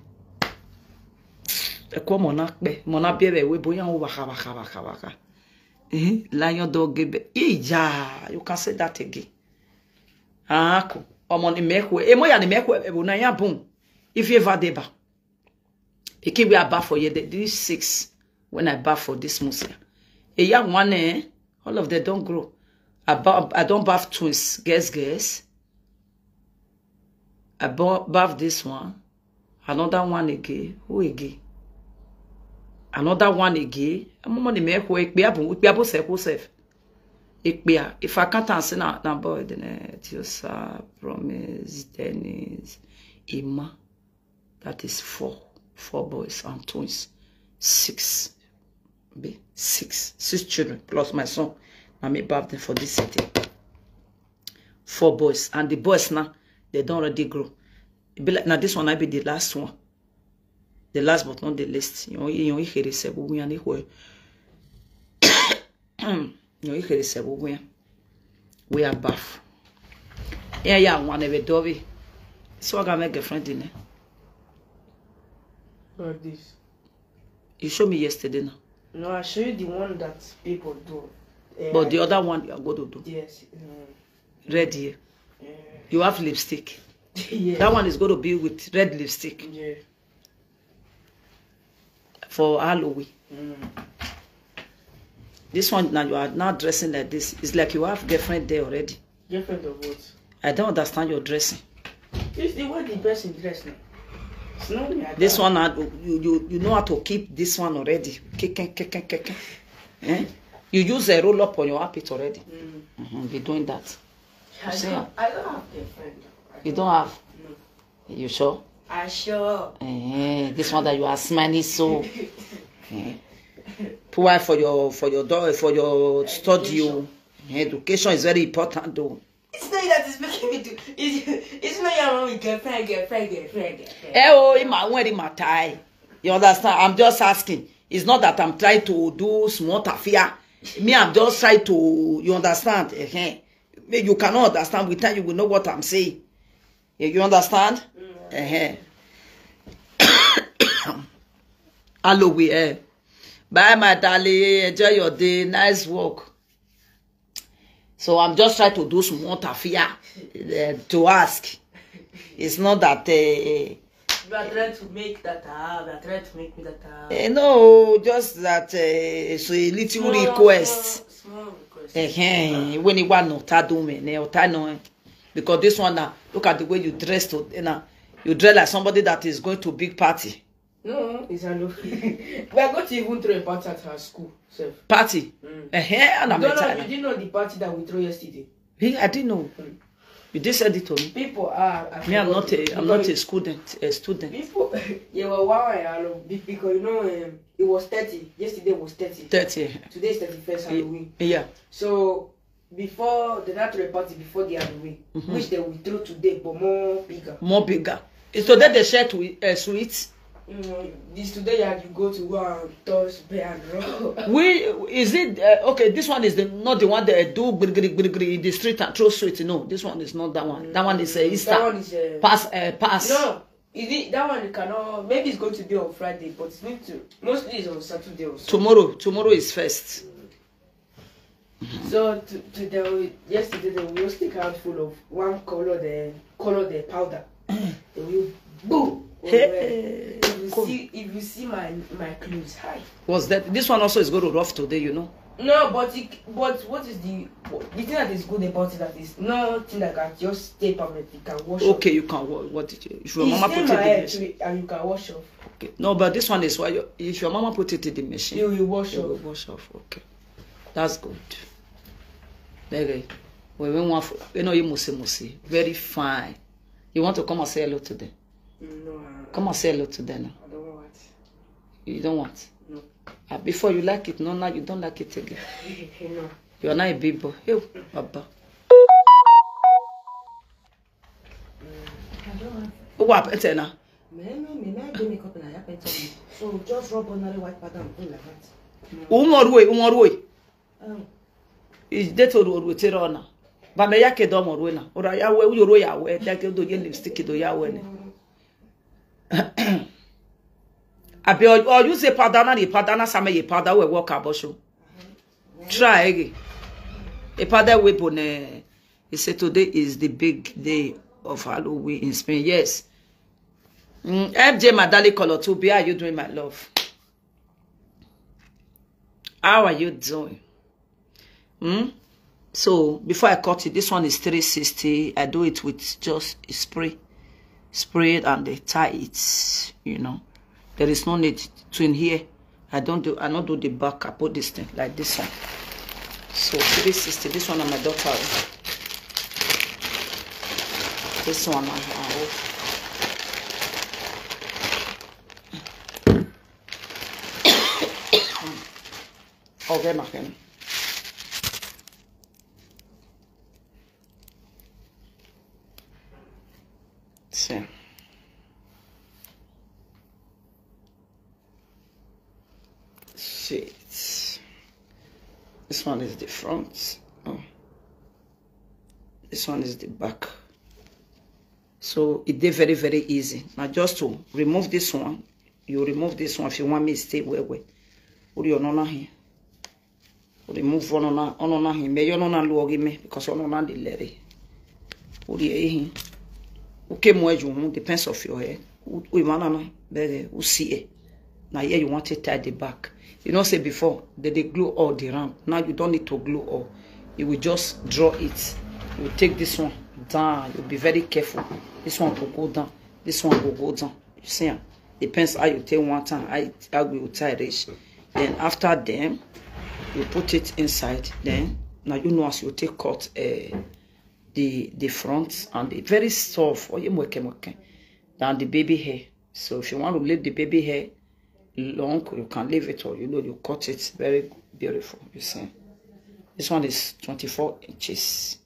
E ko mo na pe, mo na bi e we boya o waka, waka, waka, waka. Eh, lion dog gebe. Ija, you can say that again. Ah, ko. Omo ni mekwe. E mo ya ni mekwe, e bo na ya bun. If you ever deba. Eke we are back for you, the, these six, when I back for this musia. E ya one, eh, all of them don't grow. I ba-, I don't bath twins, guess, guess. I ba-, bath this one. Another one again. Who again? Another one again. I'm on the me who ekpe abu, ekpe abu se who sef. Ikpia. If I count and say na, na boy, then uh, Tiosa, Promise, Dennis, Ima. That is four. Four boys and twins. Six. Be six. Six children plus my son. Na me baff them for this city. Four boys. And the boys now, they don't already grow. E be like, now this one, I be the last one. The last but not the least. You know, you know, you hear it, you know, you know, you hear it, we are baff. Yeah, yeah, one of the dovi. So I got my girlfriend in there. Not this. You showed me yesterday now. No, I show you the one that people do. Eh, But the other one you are going to do. Yes. Mm, Red here. eh, You have lipstick. yeah. That one is going to be with red lipstick Yeah. for Halloween. Mm. This one now you are now dressing like this. It's like you have girlfriend there already. Girlfriend of what? I don't understand your dressing. It's the way the person dress now. It's not me. I This don't- one, now, you, you you know how to keep this one already. Kicking, kicking, kicking. Eh? You use a roll up on your armpit already. Mm. Mm-hmm, be doing that. I see. Don't, I don't have girlfriend. I You don't have. No. You sure? I sure. Eh, this one that you are smiling so. Eh. Put wine for your for your door for your studio. Eh, education is very important though. It's not that is making me do. It's, it's not your own girlfriend, girlfriend, girlfriend, girlfriend. Eh, oh, in my when in my tie. You understand? I'm just asking. It's not that I'm trying to do small tafia. Me, I'm just trying to. You understand? Eh, eh. You cannot understand. With time, you will know what I'm saying. You, you understand? Eh, eh. Hello, we eh. Bye, my darling. Enjoy your day. Nice work. So I'm just trying to do small tafia uh, to ask. It's not that. Uh, You are trying to make that ah, you are trying to make me that ah. Eh, no, just that uh, it's a little Small, request. Small, small request. Eh, eh, when you want no ta do me, ne ota no. Eh. Because this one now, look at the way you dress to you know, you dress like somebody that is going to big party. No, it's a no. We are going to even throw a party at her school. Self. Party. Mm. Eh, eh, and You I'm don't know, you excited. Didn't know the party that we threw yesterday. He, I didn't know. You did send it to me. People are. Me, I'm not a, I'm not a Because student. A student. People, yeah, well, why I love be- because you know um, it was thirty. Yesterday was thirty. Thirty. Today is thirty-first Halloween. Yeah. So before the natural party before the Halloween, Mhm. which they will throw today, but more bigger. More bigger. It's today they share to uh, sweets. You know, this today you have to go to go and toss bear and roll. We is it uh, okay? This one is the not the one they do gri- gri- gri- gri in the street and throw sweet. No, this one is not that one. That one is uh, Easter. That one is uh, Pass, uh, pass. No, is it that one you cannot? Maybe it's going to be on Friday, but it's going to mostly is on Saturday or so. Tomorrow, tomorrow is first. So to, to the, yesterday they will stick handful of one color the color the powder. They will boom. Hey, If you come. see if you see my my clothes, hi. Was that this one also is going to rough today? You know. No, but it, but what is the the thing that is good about it that is nothing that can just stay permanent. You can wash off. Okay, you can what? What did you? If your It's mama still put my it in head the to it, and you can wash off. Okay. No, but this one is why you, if your mama put it in the machine, You will wash you will off. wash off. Okay, that's good. Okay. We we want for you know you must must very fine. You want to come and say hello to them? No, uh, Come and say hello to them now. I don't want. You don't want. No. Uh, before you like it, no, now you don't like it again. No. You are not a big boy. Hey, Baba. I don't want. What happened now? Man, no, me, me, I do makeup and I happen to me. So just rub ordinary white powder and put like that. Umorwe, umorwe. Um, Is that what we tell on? But me yake do umorwe na. Ora ya we uyoro ya we. That do ye lipstick do ya we. Abi or, or use a powder na the powder na some ye powder we work abosho. Try again. A powder we bone. He said today is the big day of Halloween in Spain. Yes. Mm, F J Madali Color too. Be how you doing, my love? How are you doing? Hmm? So before I cut it, this one is three sixty. I do it with just a spray, spray it and they tie it. You know, there is no need to in here. I don't do. I not do the back. I put this thing like this one. So three sixty. This one na my daughter. This one na her. Okay, my friend. See. Shit. This one is the front. Oh. This one is the back. So it dey very, very easy. Now just to remove this one, you remove this one if you want me to stay well, well. What do you know now here? Remove one on, on here. Me you know now look me because one on the lady. What do you here? Okay, more you want depends of your hair. We man na bere, we see it. Now here you want to tie the back. You know say before they, they glue all the round. Now you don't need to glue all. You will just draw it. You take this one down. You'll be very careful. This one will go down. This one will go down. You see am? Depends how you take one time, how, how you tie reach. Then after them, you put it inside. Then now you know as you take cut uh, the the front and the very soft or you mweke mweke than the baby hair. So if you want to leave the baby hair long, you can leave it, or you know you cut it very beautiful. You see, this one is twenty-four inches.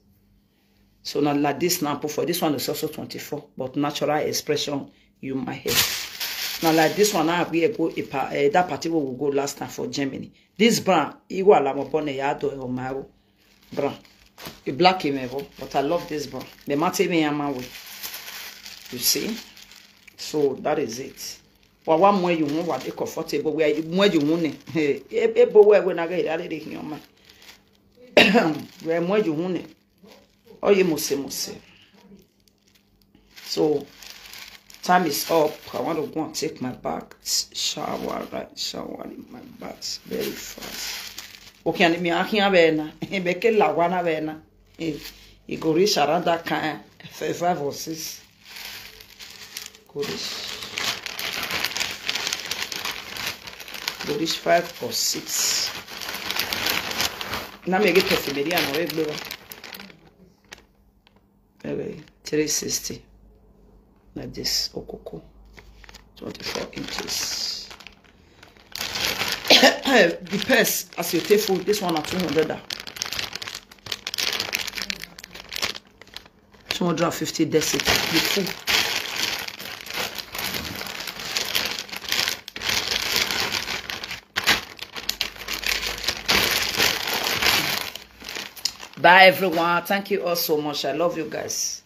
So now like this now, put for this one is also twenty-four, but natural expression you my hair. Now like this one now we go uh, that party we will go last time for Germany. This brand, Iwa Lamopone Yado Omaro brand. A black him ever, but I love this brand. The matter me and my way. You see? So that is it. Wa wa mwe you want what they comfortable where you mwe you want it. Ebo where when I get out of here, man. Where mwe you want it. Oh, you must say, must say. So time is up. I want to go and take my bath shower, right? Shower in my bath very fast. Okay, and me I can't be na. Make it la one be na. It go reach around that kind five or six. Go reach. Go reach five or six. Now me get perfumery and already blow. Anyway, three sixty. Like this, okoko. Twenty-four inches. The purse, as you take food, this one at two hundred. Ah. Two hundred and fifty desit. The full. Bye, everyone. Thank you all so much. I love you guys.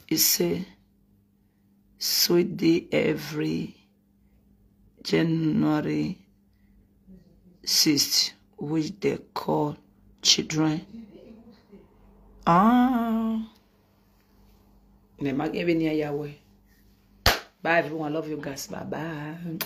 He say, so dey every January sixth, which they call children. Ah. Bye, everyone. Love you guys. Bye bye.